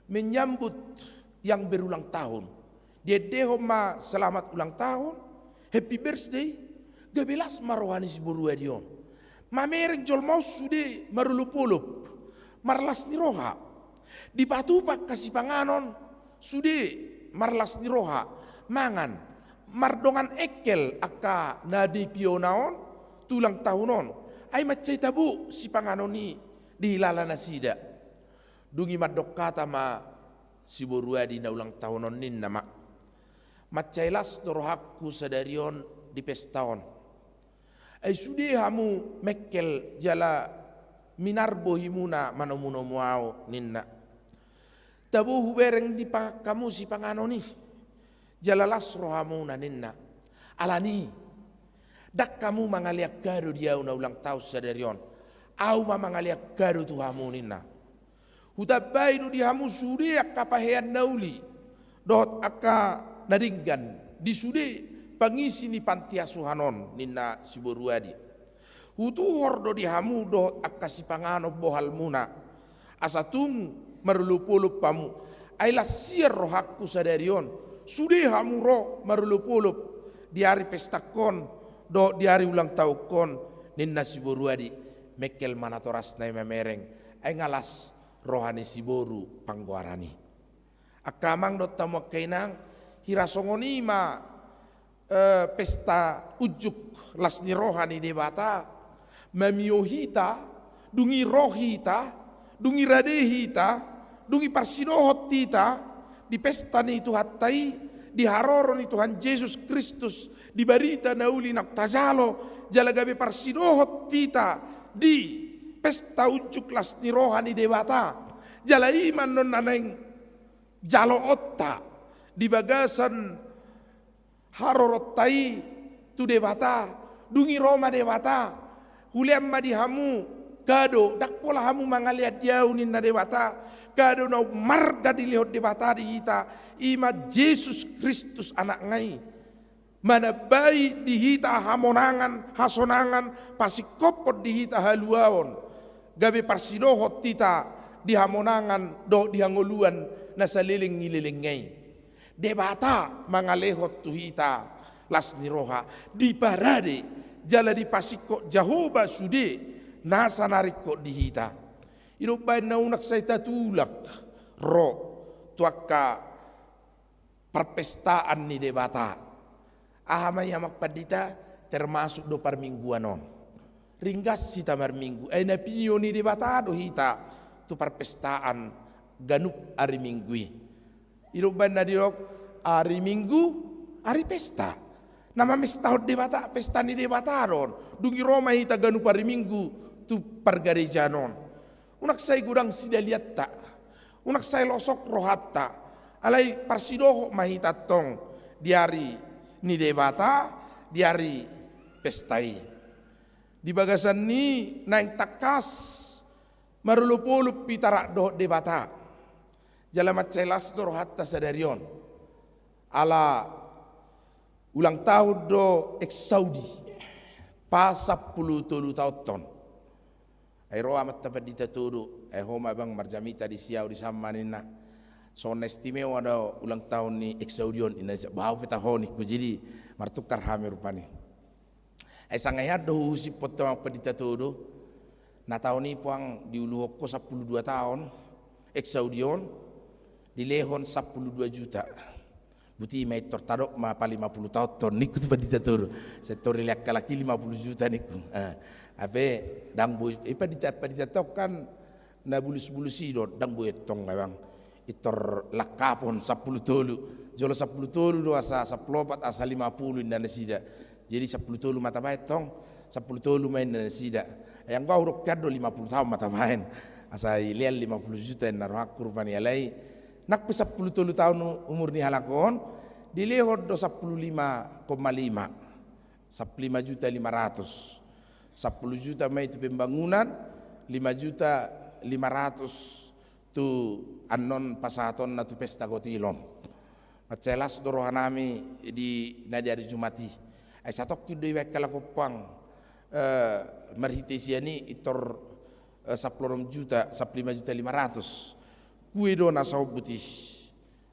menyambut yang berulang tahun. Diendehon ma selamat ulang tahun, happy birthday, gabe las ma roha ni si boru Adi on. Mamereng jolma on sude marolop-olop, marlas ni roha. Dipatupa angka sipanganon sude marlas ni roha, mangan, mardongan engkel angka na dipiona on tu ulang tahun on. Ai mansai tabo sipanganon i dihilala nasida. Dung i mandok hata ma si boru Adi na ulang tahun on, ninna ma: Mansai las do rohangku sadari on di pesta on. Ai sude hamu mengkel jala minar bohimuna manomu-nomu ahu, ninna. Tabo hubereng di pangan hamu sipanganon i, jala las rohamuna, ninna. Alani i, ndang hamu mangalean kado di ahu na ulang tahun sadari on. Ahu ma mangalean kado tu hamu, ninna. Hutambai do di hamu sude angka pahean na uli dohot angka na denggan di sude pangisi ni panti asuhan on, ninna si boru Adi. Hutuhor do di hamu dohot angka sipanganon bohalmuna, asa tung marolop-olop hamu. Ai las sian rohangku sadari on sude hamu ro marolop-olop di ari pestangkon dohot di ari ulang tahungkon, ninna si boru Adi. Mengkel ma natorasna i mamereng, ai nga las roha ni si boru Panggoaran i. Angka amang dohot hamu angka inang, hira songon i ma, eh, pesta unjuk las ni roha ni Debata mamio hita, dung i ro hita, dung i rade hita, dung i parsidohot hita di pesta ni Tuhanta i, di haroro ni Tuhan Jesus Kristus, di barita na uli naung tajalo, jala gabe parsidohot hita di pesta unjuk las ni roha ni Debata. Jala i ma annon na naeng jaloonta di bagasan haroronta i tu Debata. Dung i ro ma Debata, hulean ma di hamu kado, ndang pola hamu mangalean di ahu, ninna Debata. Kado na ummarga dilehon Debata di hita, i ma Jesus Kristus Anakna i. Manambai di hita hamonangan, hasonangan, pasingkophon di hita haluaon, gabe parsidohot hita di hamonangan dohot di hangoluan na saleleng ni lelengna i. Debata mangalehon tu hita las ni roha, diparade jala dipasingkop Jahowa sude nasa na ringkot di hita. I do umbahen na unang sai tatulak ro tu angka parpestaan ni Debata. Aha ma i, amang pandita? Termasuk do parmingguan on. Ringgas hita marminggu, ai na pinio ni Debata do hita tu parpestaan ganup ari Minggu i. I do umbahen na didok ari Minggu, ari pesta. Na mamestahon Debata, pesta ni Debata do on. Dung i ro ma hita ganup ari Minggu tu pargarejaan on. Unang sai godang sidalianta, unang sai losok rohanta, alai parsidohot ma hita antong di ari ni Debata, di ari pesta i. Di bagasan ni naeng tangkas marolopolop hita rap dohot Debata, jala mansai las do rohanta sadari on. Ala ulang tahun do Exaudi, pasampulu tolu taonhon. Ai ro amanta pandita Todo, ai ho ma abang marjamita disi, au disi ma ninna. Songon na istimewa do ulang tahun ni Exaudi on, ninna. Bau pe taho, ningku. Jadi martukar hami rupani. Ai sanga hian do huhusip ho tu amang pandita Todo, na taon i puang diuluhon ho sampulu dua taon Exaudi on, dilehon sampulu dua juta. Buti ma i, tor tadok ma palima pulu taon ton, ningku tu pandita toru. Sai tor dilehon halak i lima pulu juta ningku. Eh, hape ndang boi, eh, pandita, pandita tong kan na bulus-bulus i do, ndang boi tong, Abang. I tor langkapon sampulu tolu. Jolo sampulu tolu do, asa sampulu opat, asa lima pulu inna nasida. Jadi sampulu tolu ma tabahen tong, sampulu tolu ma inna nasida. Ai anggo au dohonon do lima pulu taon ma tabahen. Asa dilehon lima pulu juta inna rohangku rupani, alai nang pe sampulu tolu taon u-, umur ni halak on, dilehon do sampulu lima koma lima. Sampulu lima juta lima ratus. Sampulu juta ma i tu pembangunan, lima juta lima ratus tu annon pasahatonna tu pesta gotilon. Mansai las do rohanami di na di ari Jumat i. Ai satongkin do dibahen halak Ompang, eh, marhite sian i, i tor, eh, sampulu onom juta, sampulu lima juta lima ratus. Kue do na saombut i,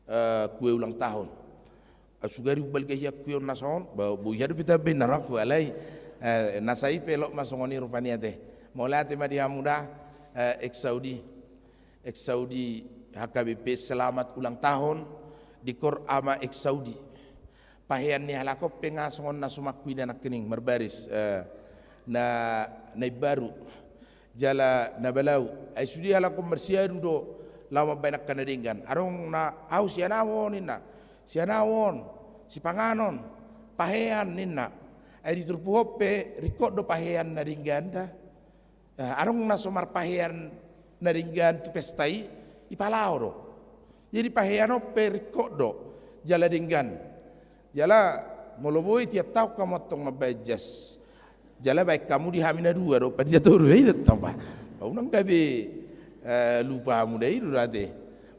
eh, kue ulang tahun. Eh, sugari umbalga hian kue on na son, ba, boi hadu pe tabahen na rohangku, alai, eh, na sai pe lot ma songon i rupani ate. Mauliate ma di hamu da, eh, Ex Saudi. Ex Saudi, H K B P, selamat ulang tahun di kor ama Ex Saudi. Pahean ni halak on pe nga songon na sumaku ida nangkining marbaris, eh, na, na imbaru jala na balau. Ai sude halak on marsiadu do laho mambahen angka na denggan. Adong na, au sian au on ninna. Sian au on, sipanganon, pahean ninna. Ai di turpuk on pe ringkot do pahean na denggan da. Eh, adong na so marpahean na denggan tu pesta i, ipalaho do. Jadi pahean on pe ringkot do jala denggan. Jala molo boi tiap taon hamu antong mambahen jas. Jala bahen hamu di hami na dua do, pandita toru, i do tong ba. Ba unang gabe, eh, lupa hamu da, i do da ate.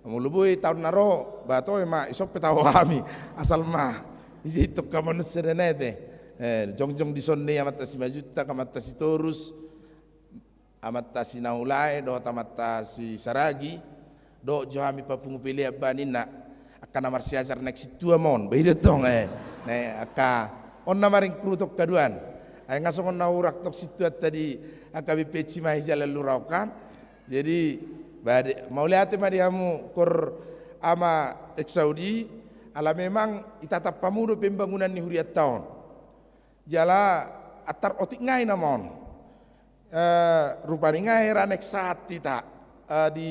Molo boi taon na ro, ba toe ma, dison pe taho hami. Asal ma ise tong hamu annon sada na ate. Eh, jongjong dison ni amanta Simanjuntak, amanta Sitorus, amanta Sinaulae dohot amanta Sisaragi, dohot jo hami papungu pelean ba ninna, angka na marsiajar naeng sintua ma on, ba i do tong, eh. Naeng angka on na maringkru tong haduan. Ai nga songon na hurang tong sintuanta di angka B P C ma i jala lura on kan. Jadi, ba de, mauliate ma di hamu kor ama Ex Saudi, ala memang itatap hamu do pembangunan ni hurianta on. Jala antar otik nga i nama on. Eh, rupani nga hera naeng sahat hita, eh, di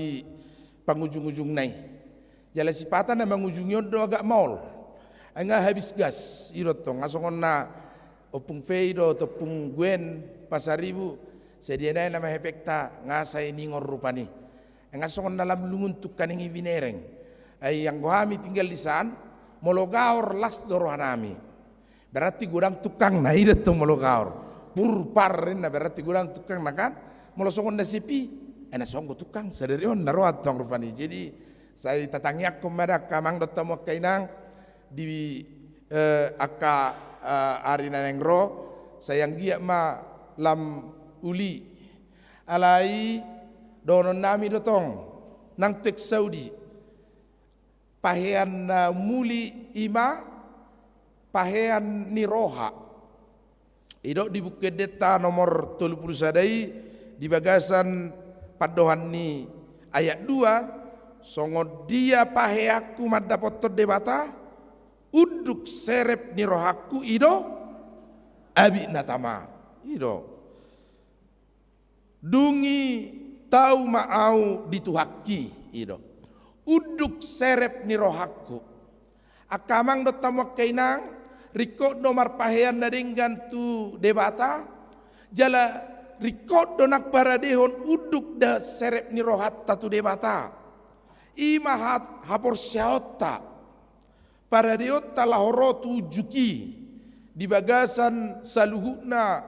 pangujung-ujungna i. Jala sipata na mangujungi on do agak maol. Ai nga habis gas, i do tong, nga songon na Ompung Fei dohot Ompung Gwen Pasaribu, sadia nai nama hepengta nga sai ningon rupani. Ai nga songon na lam lungun tungkan i binereng. Ai anggo hami tinggal di san, molo gaor las do rohanami. Berarti godang tungkangna, i do tong molo gaor. Pur par ninna, berarti godang tungkangna kan. Molo songon na sepi, ai na songon tungkang sadari on na ro antong rupani. Jadi sai tatangiangkon ma da angka amang dohot hamu angka inang di, eh, angka, eh, ari na naeng ro, sai anggiat ma lam uli. Alai dohononnami do tong nang tu Ex Saudi. Pahean na muli i ma pahean ni roha. Didok di Buku Endenta nomor tolu pulu sada i, di bagasan pandohan ni ayat dua, songon dia paheanku mandapothon Debata, unduk serep ni rohangku i do abit na tama. I do. Dung i tau ma au di Tuhanki, i do. Unduk serep ni rohangku. Angka amang dohot hamu angka inang, ringkot do marpahean na denggan tu Debata, jala ringkot do nang paradehon unduk da serep ni rohanta tu Debata. I ma hat-, haporseaonta. Paradehonta laho ro tu unjuk i di bagasan saluhutna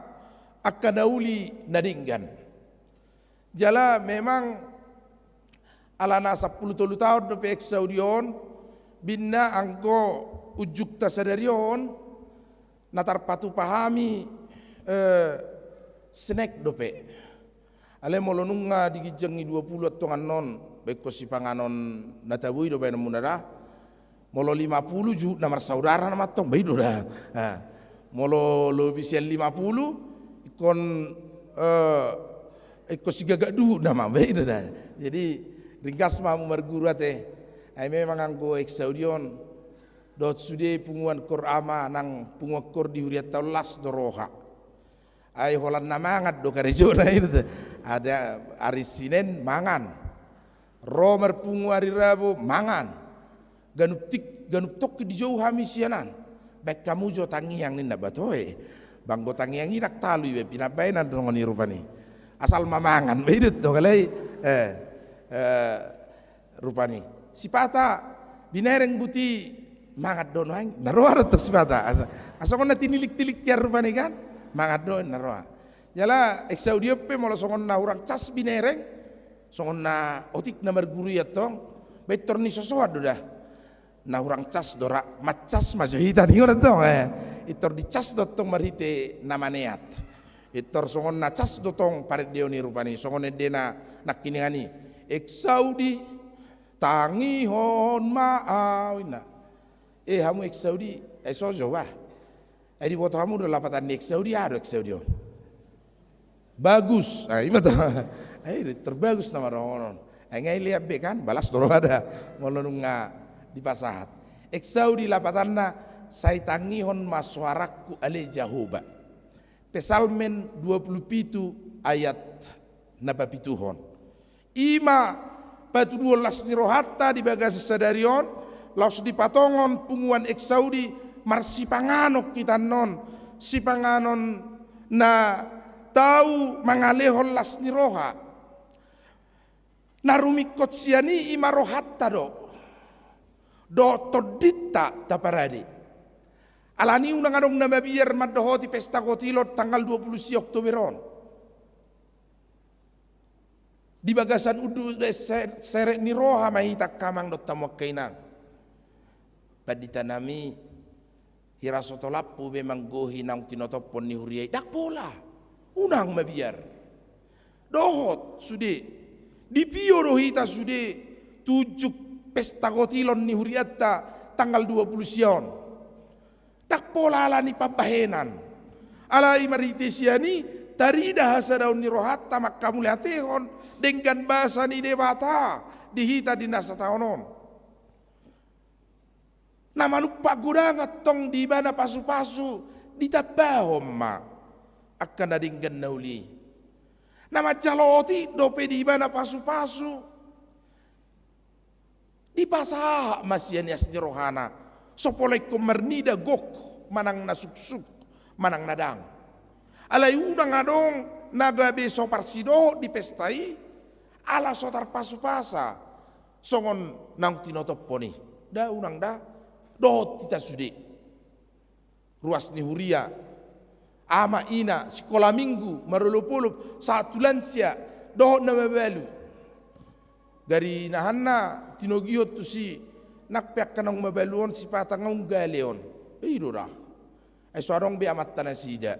angka na uli na denggan. Jala memang alana sampulu tolu taon dope Ex Saudi on, binna anggo unjukta sadari on, na tarpatupa hami, eh, snack dope. Alai molo nunga di ginjang i dua pulu antong annon, ba ingkon sipanganon na tabo i do baenonmuna da. Molo lima pulu juhut na marsaudara nama antong, ba i do da. Ah. Molo lobi sian lima pulu, ingkon, eh, ingkon sigagak duhut nama, ba i do da. Jadi, ringgas ma hamu marguru ate. Ai memang anggo Ex Saudi on, Dohot sude punguan koor ama nang punguan koor di hurianta on las do roha. Ai holan na mangan do karejona i. Ada ari Sinen mangan. Ro marpungu ari Rabu mangan. Ganup tik, ganup tongkin dijou hami sian an. Baen hamu jo tangiang ninna, ba toe. Ba anggo tangiang i ndang talu iba pinambaenan do songon i rupani. Asal ma mangan, ba i do tong alai. Eh, eh, rupani. Sipata, binereng buti mangan do nuaeng, na roa do tong sipata. Asa, asa songon na tinilik-tilik ia rupani kan, mangan do na roa. Jala, Exaudi on pe molo songon na hurang cas binereng, songon na otik na marguru i antong, ba intor nisosoan do da. Na hurang cas do ra, mancas ma jo hita ninna antong, eh. Intor dicas do antong marhite na maneat. Intor songon na cas do tong parendeon i rupani, songon endena nangkiningan i. Exaudi, tangihon ma au, ninna. Eh, hamu Exaudi, eh, so jo bah. Ai diboto hamu do lapatan ni Exaudi, aha do Exaudi on. Bagus, ah, ima ta. Ai, terbagus nama dohonon. Ai, nga i lean be kan, balas do roha da. Molo nunga dipasahat. Exaudi lapatanna, sai tangihon ma soarangku ale Jahowa. Psalmen dua pulu pitu ayat na papituhon. Ima patuduhon las ni rohanta di bagasan sadari on, laos dipatongon punguan Exaudi marsipanganon hita annon, sipanganon na tau mangalehon las ni roha. Na rumingkot sian i ima rohanta do, dohot tondinta taparade. Alani unang adong na mabiar mandohoti pesta kotilon tanggal dua pulu sia Oktober on. Di bagasan unduk se-, serep ni roha ma hita angka amang dohot hamu angka inang. Pandita nami, hira so tolappu be manggohi naung tinotophon ni huria i, ndang pola. Unang mabiar. Dohot sude, dipio do hita sude tu unjuk pesta kotilon ni hurianta tanggal dua pulu sia on. Ndang pola alani pambahenan. Alai marhite sian i, tarida hasadaon ni rohanta manghamauliatehon denggan basa ni Debata di hita di na sataon on. Na manumpak godang antong di ibana pasupasu, ditambahon ma angka na denggan na uli. Na manjalo otik dope di ibana pasupasu, dipasahat ma sian ias ni rohana, so pola ingkon marnida gok, manang na suksuk, manang na dang. Alai unang adong na gabe so parsidohot di pesta i, ala so tarpasupasa songon naung tinotophon i. Nda, unang nda, dohot hita sude. Ruas ni huria, ama ina, sikola minggu, marolopolop, sahat tu lansia, dohot na mabalu. Gari nahanna tinogihon tusi, nang pe angka naung mabalu on sipata nga ung gale on. I do da. Ai so adong be amanta nasida.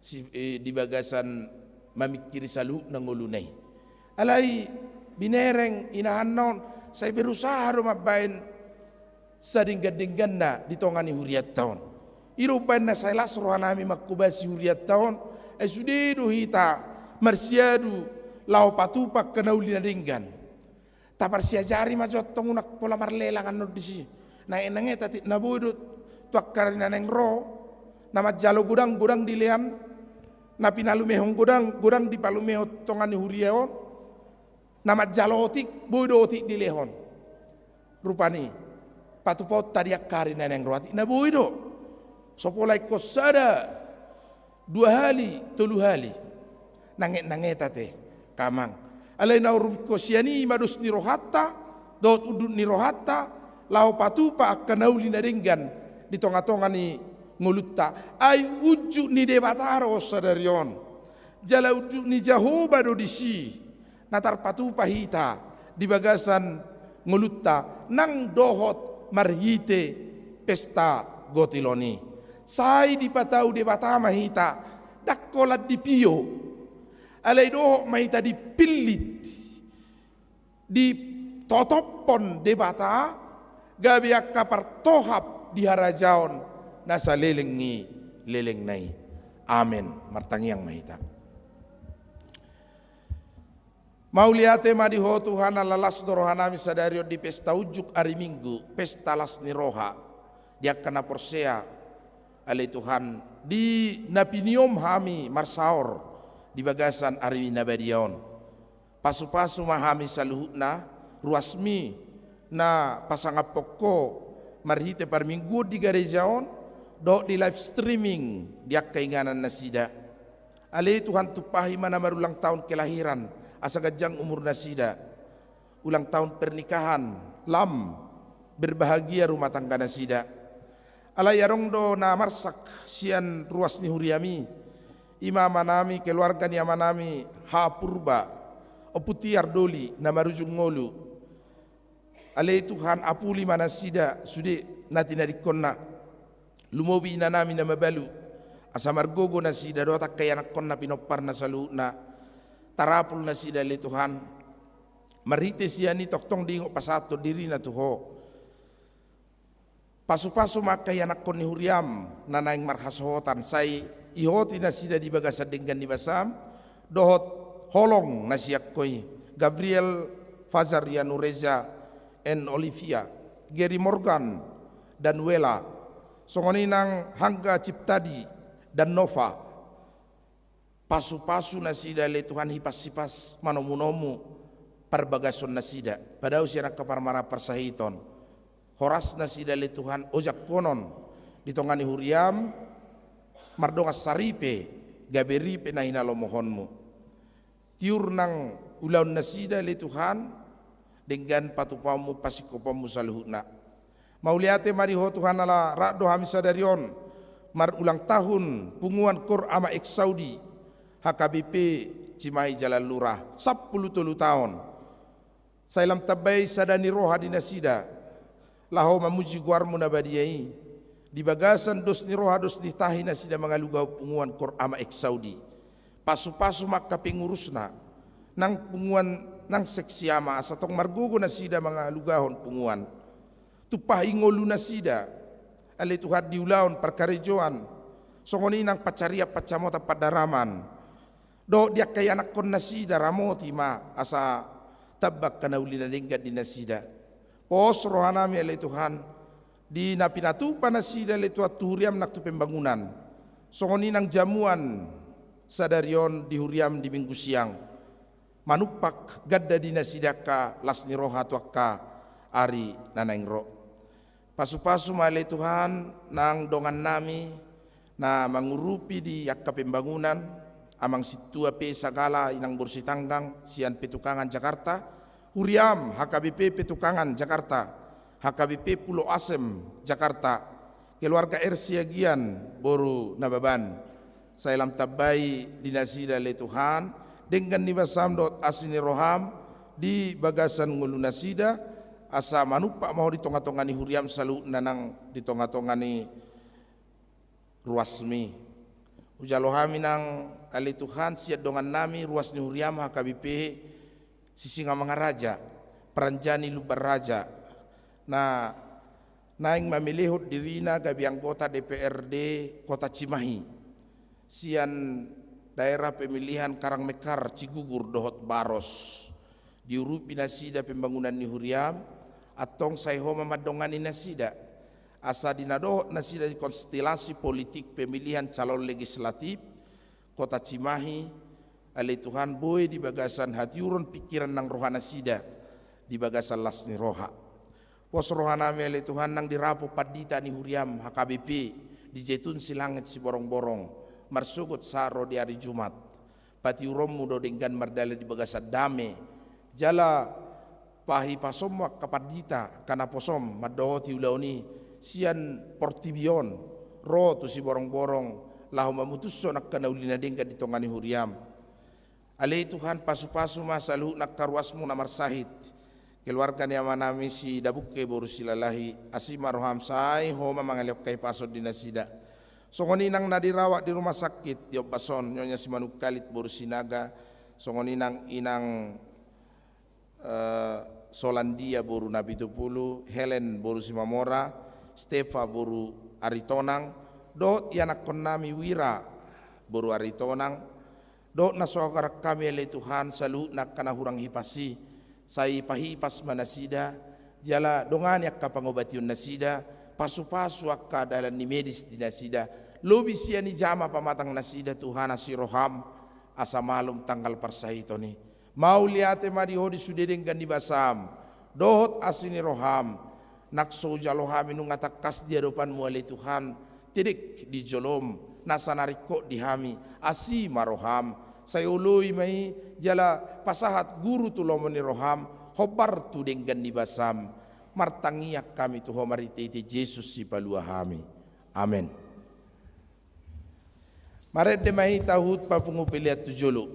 Si, eh, di bagasan mamingkiri saluhutna ngoluna i. Alai binereng inahanna on, sai berusaha do mambaen sadenggan-dengganna di tonga ni hurianta on. I do umbaen na sai las rohanami manghobasi hurianta on, ai sude do hita marsiadu laho patupa angka na uli na denggan. Taparsiajari ma jo antong, unang pola marlelang annon disi. Nange-nange tatik na boi do tu angka ari na naeng ro, na manjalo godang, godang dilean, na pinalumehon godang, godang dipalumehon tonga ni huria on, na manjalo otik, boi do otik dilehon. Rupani, patupaonta di angka ari na naeng ro, atik na boi do. So pola ingkon sada, dua hali, tolu hali. Nange-nange tate, angka amang. Alai na rumingkot sian i ima dos ni rohanta, dohot unduk ni rohanta, laho patupa angka na uli na denggan di tonga-tonga ni ngolunta. Ai unjuk ni Debata do sadari on. Jala unjuk ni Jahowa do disi. Na tarpatupa hita di bagasan ngolunta nang dohot marhite pesta kotilon i. Sai dipatau Debata ma hita, ndang holan dipio. Alai dohot ma hita dipillit, ditotophon Debata, gabe angka partohap di harajaon na saleleng ni lelengna i. Amen. Martangiang ma hita. Mauliate ma di Ho Tuhan, ala las do rohanami sadari on di pesta unjuk ari Minggu, pesta las ni roha. di angka na porsea, ale Tuhan, di na piniom hami marsaor di bagasan ari na badia on. Pasupasu ma hami saluhutna, ruasmi na pasangaphon Ho marhite parmingguon di gareja on, dohot di live streaming di angka inganan nasida. Ale Tuhan, tumpahi ma na marulang tahun kelahiran, asa ganjang umur nasida. Ulang tahun pernikahan, lam, berbahagia rumah tangga nasida. Alai adong do na marsak sian ruas ni huriami, i ma amanami, keluarga ni amanami H. Purba, Ompu Tiar Doli, na marujung ngolu. Ale Tuhan, apuli ma nasida sude na tinadingkonna. Lumobi inanami na mabalu, asa margogo nasida dohot angka ianakkonna pinomparna saluhutna. Tarapul nasida ale Tuhan. Marhite sian i tongtong diingot pasahathon dirina tu Ho. Pasupasu ma angka ianakkon ni huriam na naeng marhasohotan, sai ihoti nasida di bagasan denggan ni basam, dohot holong na sian Ho i, Gabriel, Fajar, Yanureja, and Olivia, Gary, Morgan, Danuela, songon i nang Hangga, Ciptadi, dan Nova. Pasupasu nasida ale Tuhan, hipas-hipas manomu-nomu parbagason nasida, padao sian angka parmaraan parsahiton. Horas nasida ale Tuhan, ojak honon di tonga ni huriam, mardongan saripe gabe ripe na hinalomohonmu. Tiur nang ulaon nasida ale Tuhan, denggan patupaonmu, pasingkoponmu saluhutna. Mauliate ma di Ho Tuhan, ala rap do hami sadari on marulang tahun Punguan Koor Ama Eksaudi, H K B P Cimahi Jalan Lurah, sampulu tolu taon. Sai lam tamba i sada ni roha di nasida laho mamuji goarmu na badia i. Di bagasan dos ni roha dos ni tahi nasida mangalugahon Punguan Koor Ama Eksaudi. Pasupasu ma angka pengurusna, nang punguan, nang seksi ama, asa tong margogo nasida mangalugahon punguan. Tumpahi ngolu nasida ale Tuhan di ulaon parkarejoan, songon i nang pansarian pansamotan pandaraman. Dohot di angka ianakkon nasida, ramoti ma asa tamba angka na uli na denggan di nasida. Pos rohanami ale Tuhan, di na pinatupa nasida ale Tuhan tu huriam nang tu pembangunan. Songon i nang jamuan sadari on di huriam di Minggu siang. Manumpak ganda di nasida angka las ni roha tu angka ari na naeng ro. Pasupasu ma ale Tuhan nang dongannami na mangurupi di angka pembangunan, Amang Sintua P. Sagala, Inang boru Sitanggang sian Petukangan Jakarta, huriam H K B P Petukangan Jakarta, H K B P Pulo Asem Jakarta, keluarga R. Siagian boru Nababan. Sai lam tamba i di nasida ale Tuhan denggan ni basam dohot asi ni roham di bagasan ngolu nasida, asa manumpak ma Ho di tonga-tonga ni huriam saluhutna nang di tonga-tonga ni ruasmi. Hujalo hami nang ale Tuhan sian dongannami ruas ni huriam H K B P Sisingamangaraja, Paranjani Lumbanraja, na naeng mamelehon dirina gabe anggota D P R D Kota Cimahi sian daerah pemilihan Karangmekar, Cigugur dohot Baros. Diurupi nasida pembangunan ni huriam, antong sai Ho ma mandongani nasida asa di na dohot nasida di konstelasi politik pemilihan calon legislatif Kota Cimahi, ale Tuhan, boi di bagasan hatiuron pingkiran nang roha nasida di bagasan las ni roha. Pos rohanami ale Tuhan nang di rapo pandita ni huriam H K B P di Jetun Silangit Siborongborong, marsogot sahat ro di ari Jumat. Patiuronmu do denggan mardalan di bagasan dame. Jala pahipasonmu angka pandita, angka naposom mandohoti ulaon i sian portibi on ro tu Siborongborong laho mamutushon angka na uli na denggan di tonga ni huriam. Ale Tuhan, pasupasu ma saluhut angka ruasmu na marsahit, keluarga ni amanami Sidabungke boru Silalahi, asi ma roham, sai Ho ma mangalehon hahipason di nasida. Songon i nang na dirawat di rumah sakit di ombas on, Nyonya Simanungkalit boru Sinaga, songon i nang Inang eh, Solandia boru Napitupulu, Helen boru Simamora, Stefa boru Aritonang, dohot ianakkonnami Wira boru Aritonang, dohot na so agarhon hami ale Tuhan saluhutna angka na hurang hipas i, sai pahipas ma nasida, jala dongani angka pangobation nasida, Pasupasu angka dalan ni medis di nasida, lobi sian i jama pamatang nasida Tuhan asi roham, asa malum tanggal parsahiton i. Mauliate ma di Ho di sude denggan ni basam dohot asi ni roham, nang so hujalo hami nunga tangkas di adopanmu ale Tuhan, tedek di jolom, nasa na ringkot di hami, asi ma roham, sai oloi ma i jala pasahat guru tu lomo ni roham, hombar tu denggan ni basam. Martangiang hami tu Ho marhitehite Jesus Sipalua hami. Amen. Marende ma hita huhut papungu pelean tu jolo.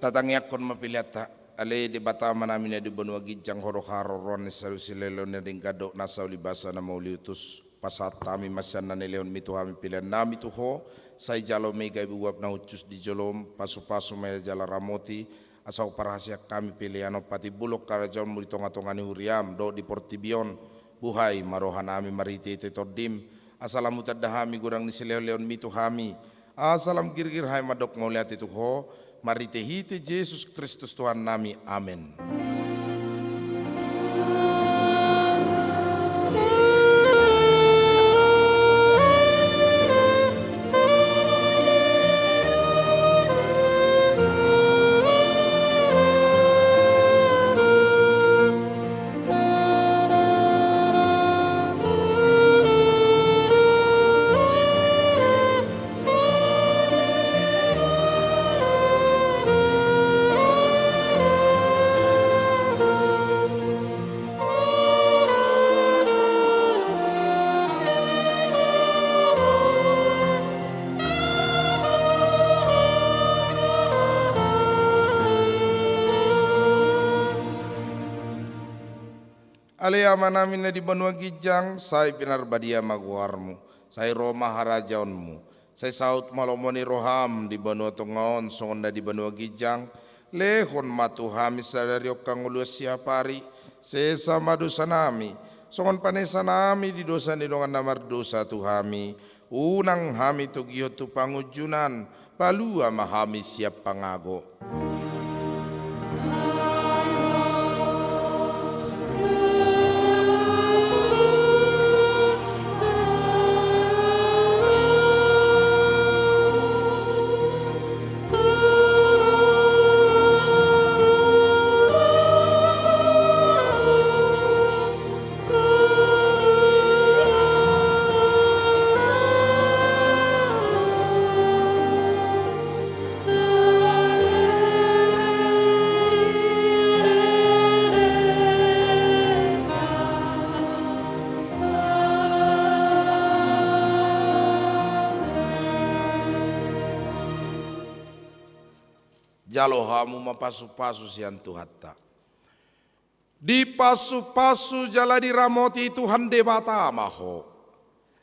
Tatangiangkon ma peleanta. Ale Debata Amanami na di banua ginjang, Ho do haroroan ni saluhut silehon na denggan dohot nasa uli basa na mauliutus. Pasahat hami ma sian na nilehonmi tu hami peleannami tu Ho, sai jalo ma i gabe uap na hushus di jolom, pasupasu ma i jala ramoti, asa huparhaseang hami pelean on patimbulhon harajaonmu di tongatonga ni huriam dohot di portibi on. Buhai ma rohanami marhitehite Tondim, asa lam hutanda hami godang ni silehonlehonmi tu hami, asa lam girgir hami mandok mauliate tu Ho, marhitehite Jesus Kristus Tuhannami. Amen. Ale Amanami na di banua ginjang, sai pinarbadia ma goarmu, sai ro ma harajaonmu, sai saut ma lomo ni roham di banua tonga on songon na di banua ginjang. Lehon ma tu hami sadari on hangoluan siapari, sesa ma dosanami, songon panesanami di dosa ni dongan na mardosa tu hami, unang hami togihon tu pangunjunan, palua ma hami sian pangago. Jalo hamu ma pasupasu sian Tuhanta. Dipasupasu jala diramoti Tuhan Debata ma ho.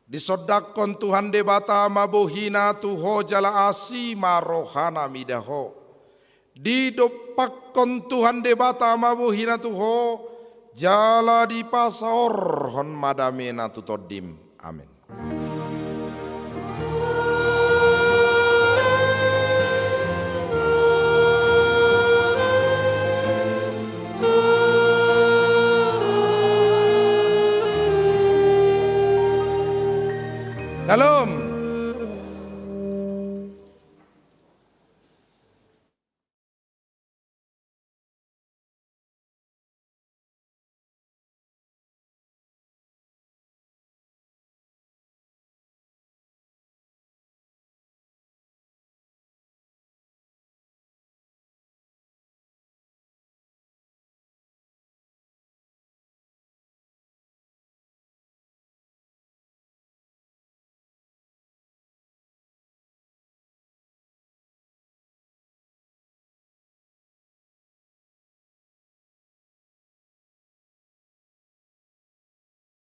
Disondangkon Tuhan Debata ma bohina tu ho jala asi ma rohana mida ho. Didompakkon Tuhan Debata ma bohina tu ho, jala dipasaorhon ma damena tu tondim. Amen. Shalom.